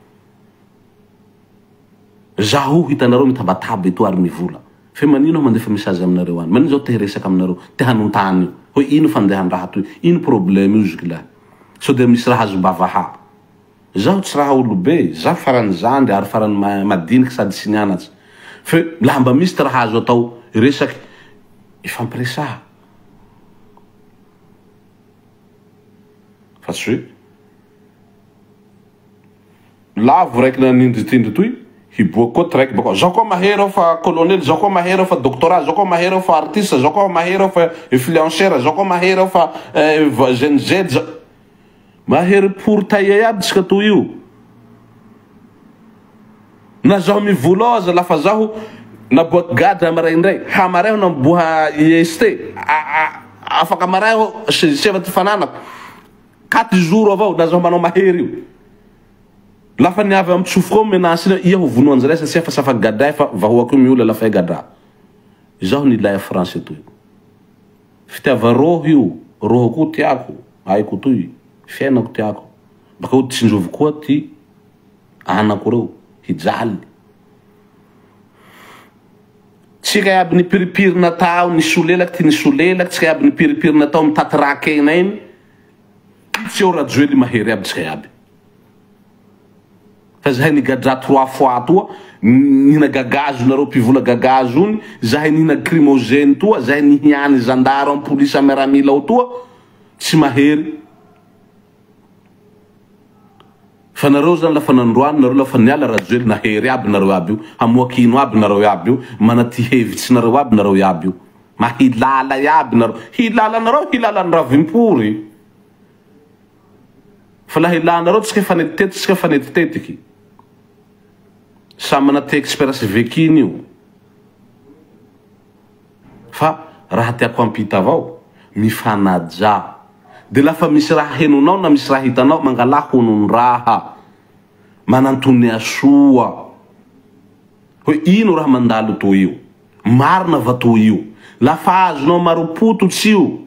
Zaho hitanareo mitabataba eto ary mivola. Fe manino aho mandefa message aminareo any? Manino zaho te hiresaka aminareo, te hanontany? Hoe ino fandehan-draha toy, ino problème io zoky lahy. Sao dia misy raha azom-bavaha. Zaho tsy raha olobe, zaho farany zandry ary farany madiniky sady tsy nianatsy. Fe laha mba misy ty raha azo atao resaky, ifampiresaha. Fa tsy hoe lavo raiky nanindritindry toy, hiboaky koa ty raiky bakao. Zaho koa mahery aho fa colonel, zaho koa mahery aho fa doctorat, zaho koa mahery aho fa artiste, zaho koa mahery aho fa influenceur, zaho koa mahery aho fa Gen Z. Mahery pour taille iaby tsika toy io. Na zaho mivola ao aza lafa zaho naboaky gadra maraindray, hamaray aho naboha IST, afaka maray aho seva ty fananako, quatre jours avao na zaho manao mahery io. Lafa niavy amy tsofiko ao menace iny, ia ho vonoa anjare satria fa tsy afaky gadra fa vahoaky io miola lafa gadra. Zaho nilay a France atoy. Fitiava rôho io, rôho koa tiako, aiko toy, fiainako tiako. Bakeo tsinjovy koa ty anako reo, hijaly. Tsika iaby nipiripirina tao, nisolelaky ty nisolelaky, tsika iaby nipiripirina tao mitaty ra-kena iny, tsy eo Rajoely mahery aby tsika iaby. Fa zahay nigadra trois fois toa, nihina gagazo nareo mpivola gagazo ony, zahay nihina lacrymogène toa, zahay nihiany zandaro am police am miaramila ao toa, tsy mahery. Fa nareo zany lafa nandroany nareo lafa niala Rajoely nahery aby nareo aby io, hamoaky ino aby nareo aby io, mana ty hevitsy nareo aby nareo iaby io. Mahilala iaby nareo, hilala nareo hilala ny ravimpory. Fa laha ilanareo tsika efa netitetiky tsika efa netitetiky. Samy mana ty expert sy vekiny io. Fa raha tiako hampita avao, mifanajà. De lafa misy raha henonao na misy raha hitanao, mangalà honon-draha. Manantonia soa. Hoe ino raha mandalo toy io? Marina va toy io? Lafa azonao maropototsy io,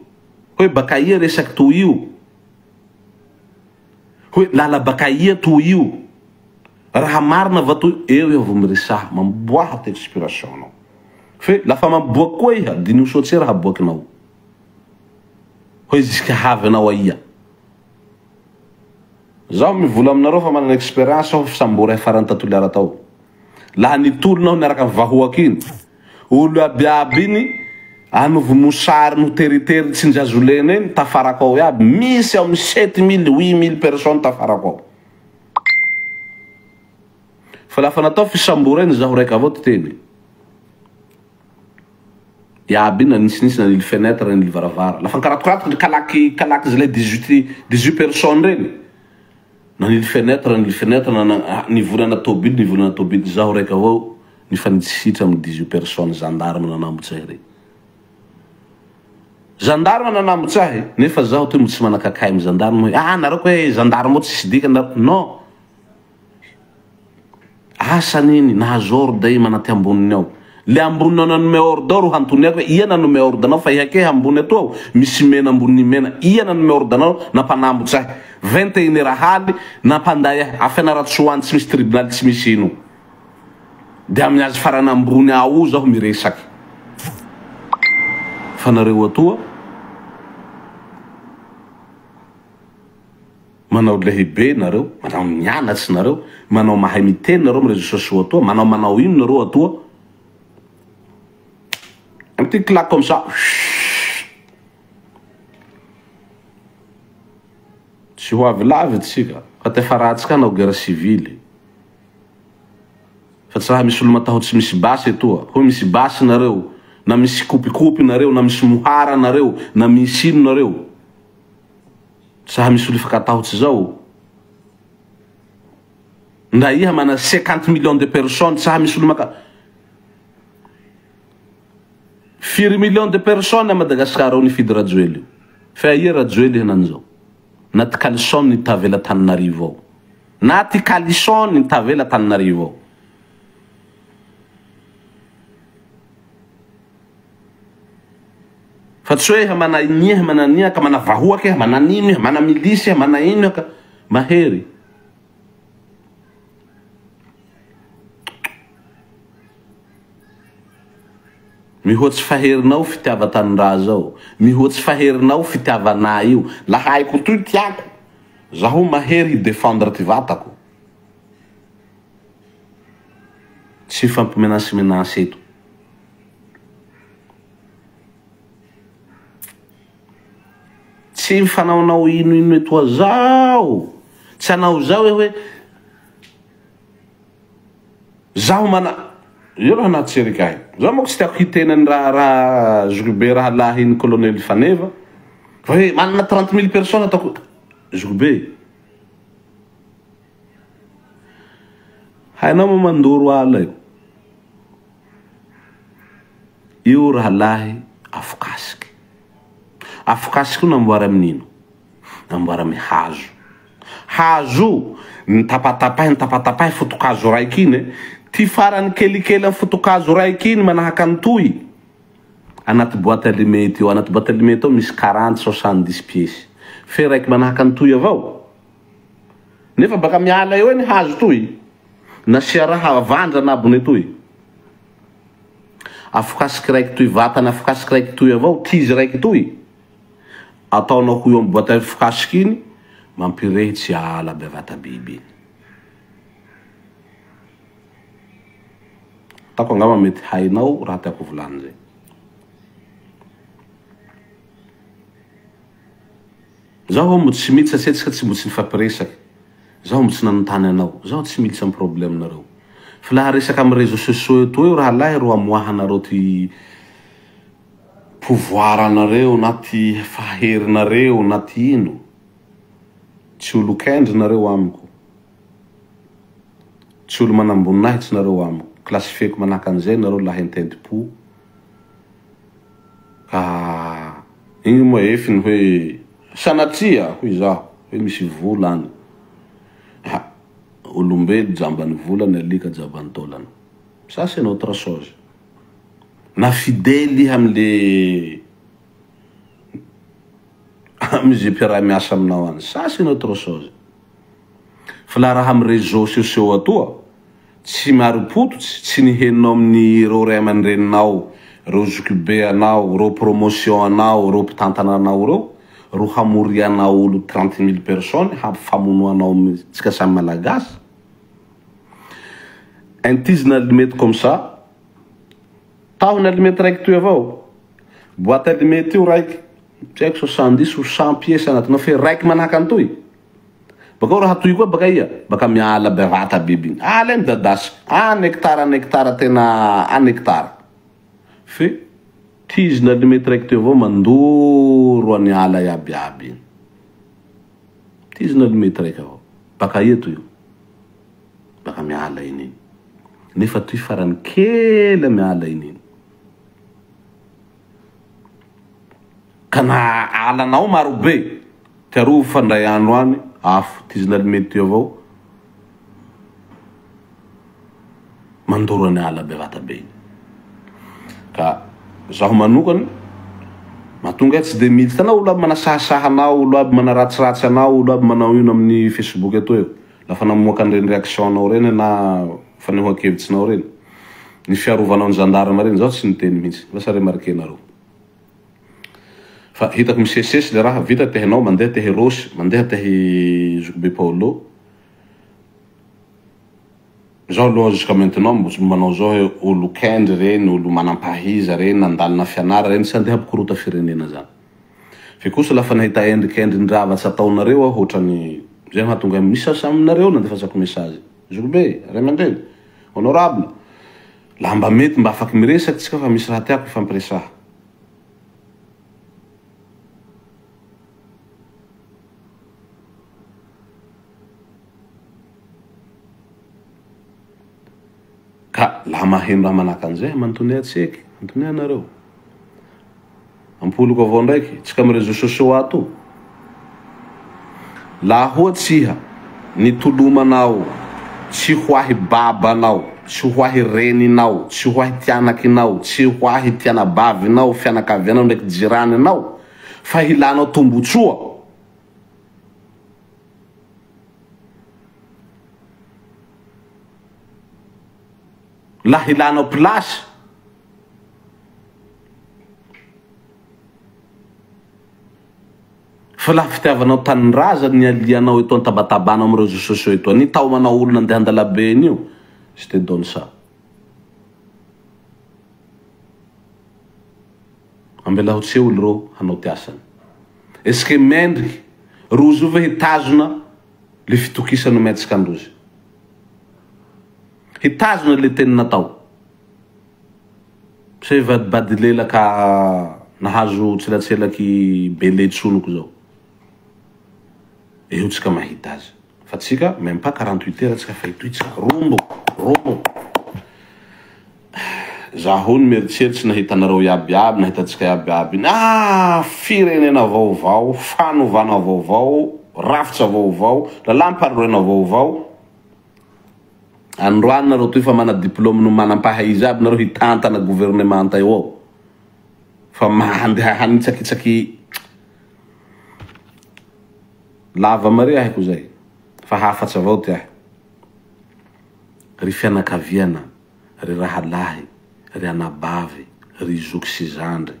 hoe bakaia resaky toy io? Hoe lala bakaia toy io? Raha marina va toy eo iha vao miresaha, mamboaha ty expiration nao. Fe lafa mamboaky koa iha, diniho soa tse raha aboakinao. Hoe jusqu'à hahavy anao aia. Zaho mivola aminareo fa manana experience aho fisamboray farany ta Toliara tao. Laha nitolona aho niaraka am vahoaky iny, olo iaby iaby iny anovo mosary noho teritery tsinjazolena iny tafarako ao iaby, misy ao amy 7000, 8000 personnes tafarako ao. Fa lafa natao fisambora iny zaho raika avao ty teny. Iaby iny na nisinisy nanily fenêtre nanily varavara. Lafa nikaratokaratoka kalaky kalaky zalahy 18 18 personnes reny. Nanily fenêtre nanily fenêtre nana nivolana tôbily nivolana tôbily zaho raika avao nifanitsisitra amy 18 personnes gendarme nanambotsy ahy reny. Gendarme nanambotsy ahy nefa zaho toy mbo tsy manakakay amy gendarme hoe ah nareo koe gendarme ao tsisy dikany nareo non. Asany iny, nahazo ordre i manaty amboniny ao. Le amboniny ao nanome ordre ao ro hantoniako hoe ia nanome ordre anao fa iha ke ambony atoa ao misy mena ambonin'ny mena ia nanome ordre anao nampanambotsy ahy 21 heures haly nampanday ahy a Fianarantsoa any tsy misy tribunal tsy misy ino de amin'ny azy farany ambony ao zaho miresaky fa nareo atoa Manao lehibe nareo, manao mianatsy nareo, manao mahay miteny nareo am réseaux sociaux atoa, manao manao ino nareo atoa. Un petit claque comme ça. Tsy ho avy lavitsy tsika fa te faratsika hanao guerre civile. Fa tsy raha misy olo matahotsy misy basy etoa. Hoe misy basy nareo, na misy kopikopy nareo, na misy mohara nareo, na misy ino nareo. Saha misy olo ifankatahotsy zao? Ndra iha mana 50 millions de personnes saha misy olo maka Firy millions de personnes à Madagascar ao nifidy Rajoely io? Fe aia Rajoely henany zao? Na ty caleçon ny tavela Tananarivo ao. Na ty caleçon ny tavela Tananarivo ao. Fa tsy hoe mana inia, mana ania ka mana vahoaka iha, mana anino iha, mana milisy iha, mana ino iha ka mahery. Mihoatsy faherinao fitiavan-tanindraza ao. Mihoatsy faherinao fitiavanà io. Laha haiko toy tiako, zaho mahery hi-defendre ty vatako. Tsy hifampimenace-menace eto. Tsy mifanaonao ino ino etoa zao. Tsy hanao zao hoe hoe zaho mana io raha nahatseriky ahy. Zaho manko tsy tiako hiteny ny raha raha zokibe rahalahin'ny colonel Faneva fa hoe manana 30 mille personnes ataoko zokibe. Hainao moa mandoro ala io. Io rahalahy afokasiky. Afokasiky io namboary amin'ino? Namboary amin'ny hazo. Hazo io, nitapatapahy nitapatapahy foto-kazo raiky iny e. Ty farany kelikely amin'ny foto-kazo raiky iny manahaka an'itoy, anaty boite allumette io. Anaty boite allumette ao misy quarante, soixante-dix pièces. Fe raiky manahaka an'itoy avao. Nefa baka miala eo eny hazo toy. Nasia raha avandra anabony etoy. Afokasiky raiky toy vatany afokasiky raiky toy avao tizy raiky toy. Ataonao ho eo amy boite afokasiky iny mampirehitsy ala bevata biby iny. Ataoko angamba mety hainao raha tiako ho volany zay. Zaho mbo tsy mitsy satria tsika tsy mbo tsy nifampiresaky. Zaho mbo tsy nanontany anao. Zaho tsy militsy am problème nareo. Fa laha resaka am réseaux sociaux etoa io rahalahy ro amoahanareo ty pouvoir anareo na ty faherinareo na ty ino. Tsy olo kendry nareo amiko. Tsy olo manamboninahitsy nareo amiko. Classifieko manahaka anizay nareo lahy ententim-po. Ka igny moa efiny hoe sanatria hoy zaho hoe misy vola any. Ha, olombelo jamban'ny vola ny alika jaban'ny taolana. Ça c'est notre chose. Na fidèle iha amle amy ze mpiara-miasa aminao any. Ça c'est notre chose. Fa la raha amy réseaux sociaux atoa, Tsy marim-pototsy, tsy ny henonao amin'ny ireo ray aman-dreninao, ireo zokibe anao, ireo promotion anao, ireo mpitantana anao ireo ro hamorianao olo 30 mille personnes hampifamonoanao amintsika samy malagasy. Intizina allumette comme ça, tahony allumette raiky toy avao, boîte allumette io raiky, tsy haiko 70 ou 100 pièces agnatinao fe raiky manahaka an'itoy. Bakao raha toy koa baka ia? Baka miala bevata biby igny. Ala e midadasika. An hectare an hectare tena an hectare. Fe tizina allumette raiky teo avao mandoro any ala iaby iaby igny. Tizina allumette raiky avao. Baka ia toy io? Baka miala iny igny. Nefa toy farany kely amy ala iny igny. Ka na alanao marobe, tiarovy fa ndray andro any afo tizina allumette io avao mandoro any ala bevata be iny. Ka zaho manokany mahatonga ahy tsy de miditra anao olo aby manasahasaha anao, olo aby manaratsiratsy anao, olo aby manao ino amin'ny facebook atoy eo. Lafa namoaka an'ireny réaction nao reny na fanehoan-kevitsinao reny, ny fiarovanao ny gendarme reny, zaho tsy niteny mihitsy. Lasa remarquer-nareo. Fa hitako misesisesy le raha, vita te hanao, mandeha te hirosy, mandeha te hi zokibe Paolo. Zaho aloha jusqu'à maintenant mbo tsy manao zao hoe olo kendry reny, olo manampahiza reny, nandalina fianara reny, tsy handeha hampikorota firenena zany. Fe kosa lafa nahita endrikendrin-dravatsy ataonareo aho otrany zay mahatonga ahy misy sasa aminareo nandefasako message. Zokibe, ray aman-dreny, honorable, laha mba mety mba afaky miresaky tsika fa misy raha tiako hifampiresaha. Ka laha maheno raha manahaka an'izay, mantonea tseky, mantonea anareo. Ampoliko avao ndraiky, tsika amy réseaux sociaux ato. Laha ohatsy iha nitolomanao tsy ho ahy babanao, tsy ho ahy reninao, tsy ho ahy tianakinao, tsy ho ahy tianabavinao, fianakavianao ndraiky jiraninao, fa hilanao tombotsoa. Laha hilanao place. Fa laha fitiavanao tanindrazana ny alianao eto antabatabana am réseaux sociaux eto ny taomanao olona andeha andalabe eny io, je te donne ça. Ambelao tsy olo reo hanao ty asany. Est ce que mendriky rozy io ve hitazona le fitokisana omentsika androzy? Hitazona le teny natao? Sa hivadibady lela ka nahazo tselatselaky be letsoniko zao? Eo tsika mahita azy. Fa tsika même pas 48 heures tsika fa hitohy tsika rombo rombo. Zaho hono mieritseritsy nahita anareo iaby iaby nahita antsika iaby iaby iny ah firenena vaovao fanovana vaovao rafitra vaovao lalam-panorenana vaovao androany nareo toy fa mana diplôme no manam-pahaiza aby nareo hitantana gouvernemanta eo ao fa mandeha hanitsakitsaky lava mare ahiko zay fa hafatsy avao ty ahy ry fianakaviana ry rahalahy, ry anabavy, ry zoky sy zandry,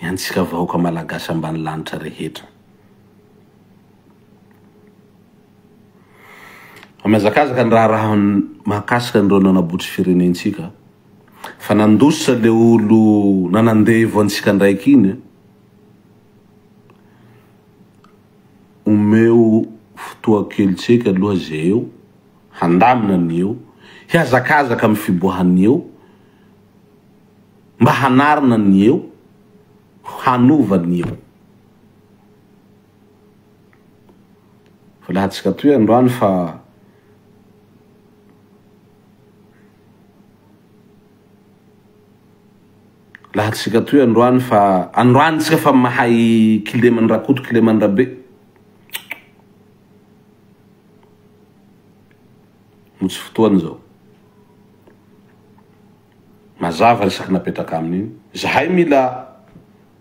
antsika vahoaka Malagasy ambany lanitra rehetra. Mihazakazaka ny raharaha mahakasika an'ireo nanabotry firenentsika, fa nandositra le olo nanandevo antsika ndraiky iny, omeo fotoa kely tseky aloha ze eo, handamina ny eo, hihazakazaka amin'ny fiboahan'ny eo, mba hanarina ny eo, hanova ny eo. Fa lahatsika toy androany fa lahatsika toy androany fa androany tsika fa mahay kileman'i Rakoto kileman'i Rabe. No tsy fotoana izao. Mazava resaky napetraka aminy iny. Zahay mila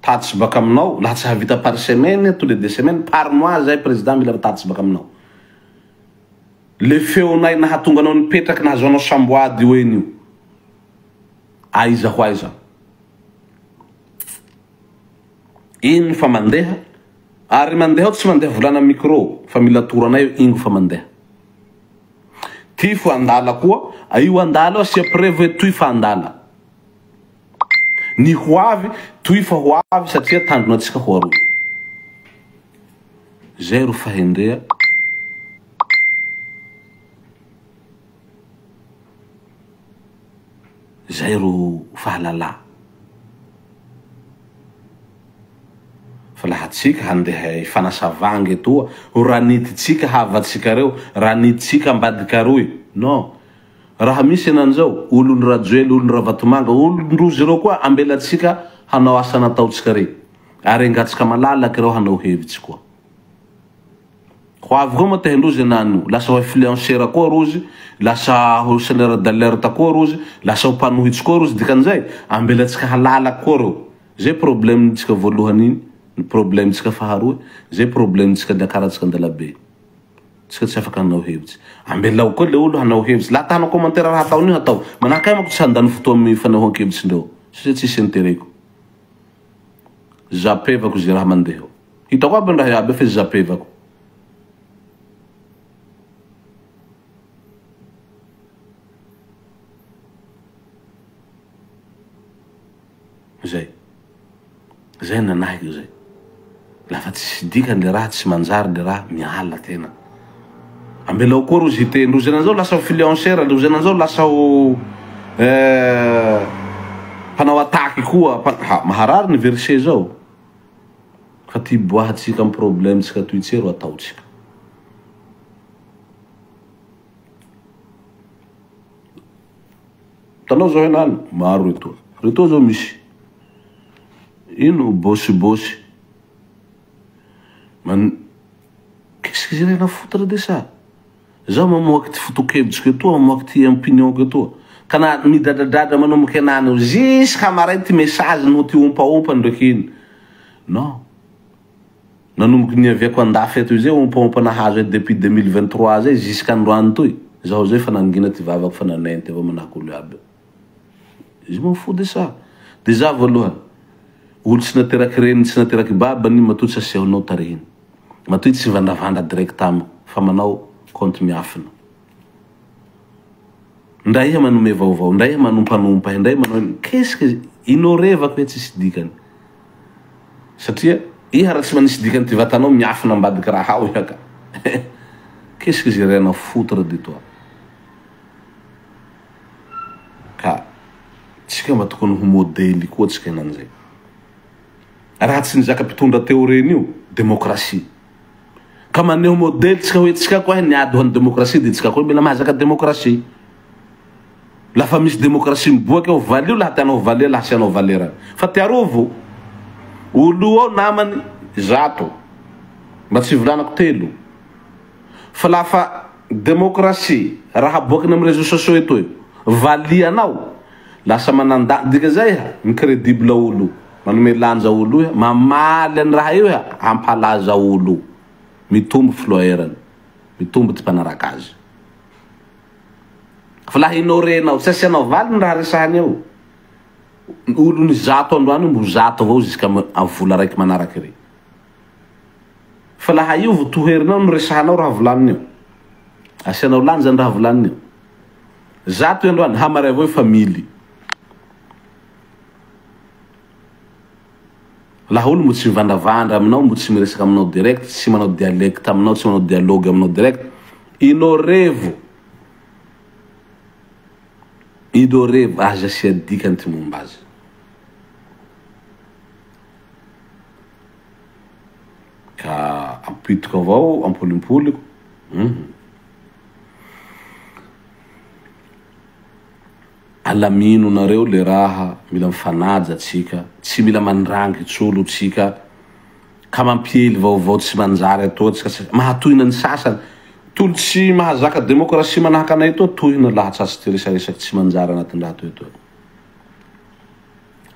tatitsy baka aminao, laha tsy hahavita par semaine, tous les deux semaines, par mois zahay président mila tatitsy baka aminao. Le feonay nahatonga anao nipetraky nahazoanao samboady io eny io. Aiza ho aiza. Iny fa mandeha ary mandeha ao tsy mandeha volana micro fa mila atoro anay ingo fa mandeha. Ty fo andala koa, io andala io asia preuve hoe toy fa andala. Ny ho avy, toy fa ho avy satria tanjona antsika ho aroa. Zay ro fahendrea. Zay ro fahalala. Fa laha tsika handeha hifanasa vangy etoa, ho ranititsika havatsika reo, ranititsika ambadika aroy. Non. Raha misy ananizao, olon Rajoely, olon Ravatomanga, olon-drozy reo koa ambelatsika hanao asa nataotsika rey. Ary engatsika malalaky reo hanao hevitsy koa. Ho avy koa moa tehin-drozy henany io. Lasa ho influenceur koa rozy, lasa ho sonneur d'alerte koa rozy, lasa ho mpanohitsy koa rozy, dikan'izay ambelantsika halalaka koa reo. Zay problème tsika voalohany iny, ny problème tsika faharoa, zay problème tsika niakarantsika andalabe. Tsika tsy afaka hanao hevitsy. Ambelao koa le olo hanao hevitsy. Laha ta hanao commentaire raha ataony io hatao. Manahaka ahy manko tsy handany fotoa amin'ny fanehoan-kevitsindreo satria tsisy intérêt-ko. Zapevako ze raha mandeha eo. Hitako aby ny raha iaby eo fe zapevako. Zay. Zay nanahiko zay. Lafa tsisy dikany le raha, tsy manjary le raha, miala tena. Ambelao koa rozy hiteny, rozy ananjao lasa ho freelancer, rozy ananjao lasa ho mpanao attaque koa, ha maharary ny verset zao. Fa ty iboahantsika am problème tsika toy tse ro ataotsika. Hitanao zao henany, maro retoa. Retoa zao misy ino bôsibôsy. Man qu'est-ce que j'ai rien à foutre de ça? Zaho mamoaky ty foto-kevitsiko etoa, mamoaky ty opinion-ko etoa. Ka na midradradradra manomboky henany eo jusqu'à maray ty message noho ty ompaompa ndraiky iny. Non. Nanomboky niaviako andafy eto izay ompaompa nahazo ahy depuis 2023 zay jusqu'androany toy, zaho zay fa nangina ty vavako fa nanenty avao manahaky olo iaby io. Je m'en fous de ça. Déjà voalohany. Olo tsy nateraky reniny tsy nateraky babany matoa tsy asehonao tarehiny. Matoa izy tsy mivandravandra direct amiko fa manao compte miafina. Ndray iha manome vaovao, ndray iha manompanompa ahy, ndray manao ino. Qu'est-ce que ignorevako iha tsisy dikany. Satria iha raha tsy manisy dikany ty vatanao miafina ambadiky raha ao iha ka. Qu'est-ce que j'ai rien à foutre de toi. Ka tsika mba tokony ho modely koa tsika henanizay. Raha tsy nizaka mpitondra teo reny io, demokrasia. Ka maneho modely tsika hoe tsika koa niady ho an'ny demokrasia dia tsika koa mila mahazaka demokrasia. Lafa misy demokrasia miboaka eo, valio laha tianao valia laha asianao valerany. Fa tiarovo, olo io ao namany zato, mba tsy hivolanako telo. Fa lafa demokrasia raha aboakiny amin'ny réseaux sociaux etoy, valianao, lasa mananda, dika zay iha, mi-credible olo, manome lanja olo iha, mamaly any raha io iha, hampalaza olo, mitombo flowerany, mitombo ty mpanaraka azy. Fa laha ignorenao, tsy asianao valiny raha resahany eo, olo ny zato androany io mbo zato avao jusqu'à vola raiky manaraky re. Fa laha io vo toherinao no resahanao raha volaniny io. Asianao lanjany raha volaniny io. Zato io androany, hamaray avao io fa mily. Laha olo mbo tsy mivandravandra aminao, mbo tsy miresaka aminao direct, tsy manao dialecte aminao, tsy manao dialogue aminao direct, ignorevo. Ignorevo, aza asia dikany ty momba azy. Ka ampitiko avao, ampolimpoliko. Hum. Alamino nareo le raha, mila mifanaja tsika, tsy mila mandrangitsy olo tsika, ka mampiely vaovao tsy manjary atoa tsika, tsy mahatohina ny sasany, tolo tsy mahazaka demokrasia manahaka anay etoa, tohina lahatsasy ty resaresaky tsy manjary anatin'ny raha toy etoa.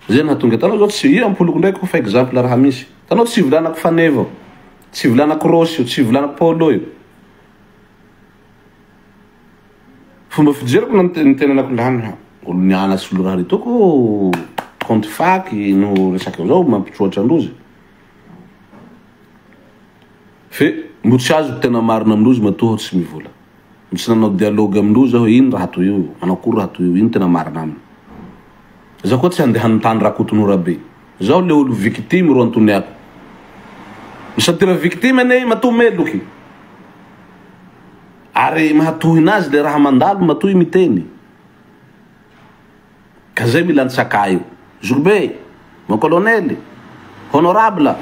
Zay nahatonga hitanao zao tsy io ampoliko ndraiky fa exemple raha misy, hitanao tsy ivolanako faneva io, tsy ivolanako Rossy io, tsy ivolanako Paolo io. Fomba fijeriko na ny tenanako lany ha. Olo nianatsy olo raha retoa ko compte faky no resaka zao mampitroatra androzy. Fe mbo tsy azoko tena marina amindrozy matoa aho tsy mivola. Mbo tsy nanao dialogue amindrozy aho hoe ino raha toy io, manao akory raha toy io, ino tena marina aminy. Zaho koa tsy handeha hanontany Rakotonora be. Zaho le olo victime ro antoniako. Mi-sentir victime anie i matoa meloky. Ary mahatohina azy le raha mandalo matoa i miteny. Ka zay mila antsakà io. Zokibe, mon colonel, honorable,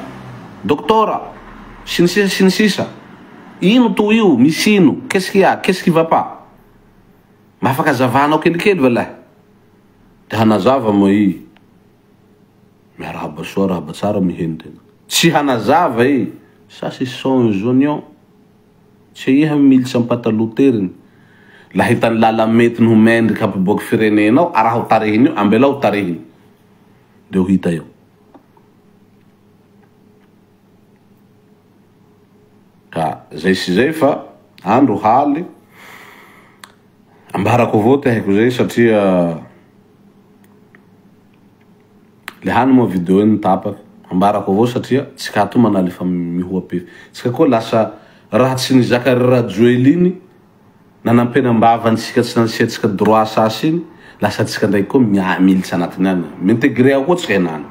docteur, sy ny sisa sy ny sisa. Ino toa io, misy ino, qu'est-ce qu'il y a, qu'est-ce qui va pas? Mba afaka azavanao kelikely va lahy? Te hanazava moa i. Miarahaba soa, arahaba tsara miheno tena. Tsy hanazava i. Ça c'est son oignons. Tsy iha militsy am-pataloha teriny. Laha hitany lala mety no ho mendrika hampiboaky firenena ao, araho tarehiny io, ambelao tarehiny. De ho hita eo. Ka zay sy zay fa andro haly, ambarako avao ty haiko zay satria Le hany moa video iny tapaky. Ambarako avao satria tsika ato manaly efa mihoa-pefy. Tsika koa lasa raha tsy nizaka ry Rajoely iny nanampenam-bava antsika tsy nasiantsika droit sasy iny, lasa tsika ndraiky koa mia- militsy anatiny any. Mi-integrer ao koa tsika henany.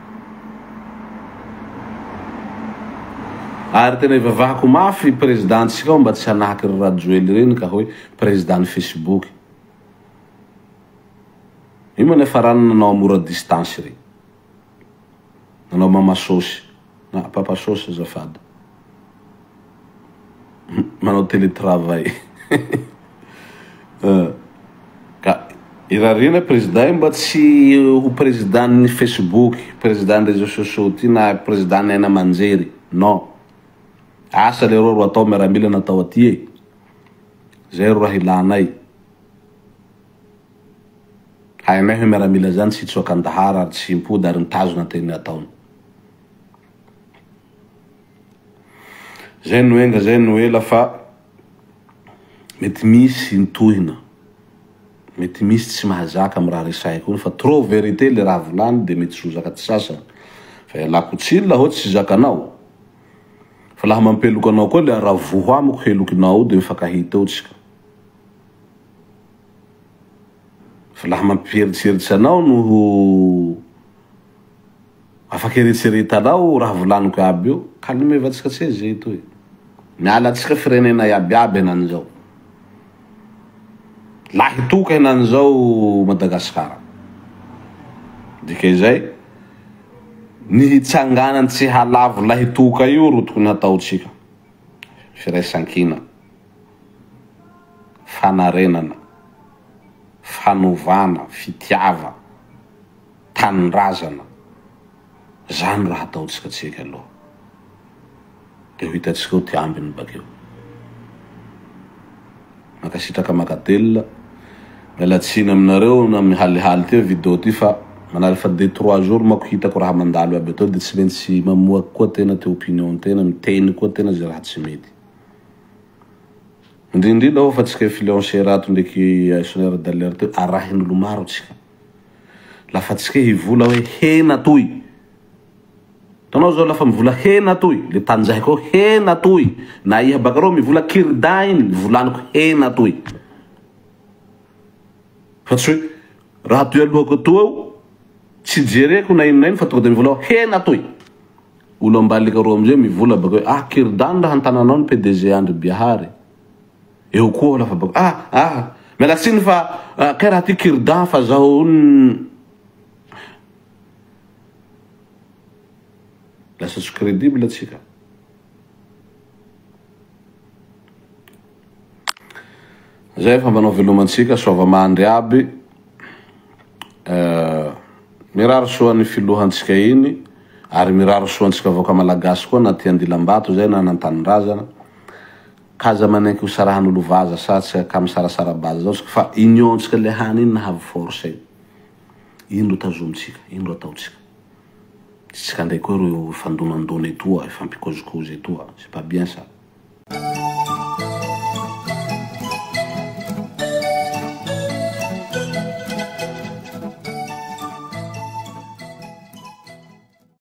Ary tena ivavahako mafy président ntsika ao mba tsy hanahaky ry Rajoely reny ka hoe président ny Facebook. Io moa niafarany nanao amour à distance re. Nanao mama sauce na papa sauce azafady. Manao télétravail. Ka irariana président io mba tsy ho président ny Facebook, président ny réseaux sociaux ty na président ny haino aman-jery. Non. Asa leroa ro atao miaramila natao aty e. Zay ro raha ilanay. Hainay hoe miaramila zany tsy hitsoaka an-dahara ary tsy himpody ary mitazona ny teny nataony. Zay no enga zay no ela fa mety misy ny tohina, mety misy tsy mahazaka am raha resahiko iny fa trop vérité le raha volany de mety tsy ho zaka ty sasany fa. Fa ialako tsiny laha ohatsy tsy zakanao. Fa laha mampeloka anao koa le aravoho amiko helokinao io de mifankahita eo tsika. Fa laha mampieritseritsy anao noho afaky eretseretanao raha volaniko iaby io, calmevantsika tse ze toy. Miala antsika firenena iaby iaby henany zao. Lahy toka henany zao Madagasikara. Dika izay, ny hitsanganany tsy halavo lahy toka io ro tokony hataontsika. Firaisankina. Fanarenana. Fanovana, fitiava, tanindrazana. Zany raha ataontsika tseky aloha. De ho hitantsika eo ty ambiny bakeo. Mankasitraka mankatelina. Miala tsiny aminareo na mihalihaly ty video ty fa manary fa deux trois jours mako hitako raha mandalo aby atao de tsy maintsy mamoaky koa tena ty opinion tena, miteny koa tena ze raha tsy mety. Indrindrindra ao fa tsika influenceur ato ndraiky sonneur d'alerte arahin'olo maro tsika. Lafa tsika hivola hoe hena toy. Hitanao zao lafa mivola hena toy, le tanjahiko ao hena toy. Na iha baka reo mivola kirdainy, volaniko hena toy. Fa tsy hoe raha toy alohako atoa ao, tsy jereko na ino na ino fa tonga de mivola ao hena toy. Olo ambalika roa amizay mivola baka hoe ah kirdany raha antananao ny PDG Andry Biahary. Eo koa lafa baka ah ah miala tsiny fa kay raha ty kirdan fa zaho lasa tsy crédible atsika. Zay fa manao veloma antsika, soava mandry aby. Mirary soa ny filohantsika iny ary mirary soa antsika vahoaka malagasy koa na aty andilambato zay na an'antanindrazana. K'aza manenky ho sarahan'olo vaza sa tsy ka misarasara baza zao tsika fa union tsika le hany iny nahavy force iny. Ino ro tazomintsika, ino ro ataontsika. Tsika ndray koa ro hifandonandona etoa, hifampikôzikôzy etoa, c'est pas bien ça.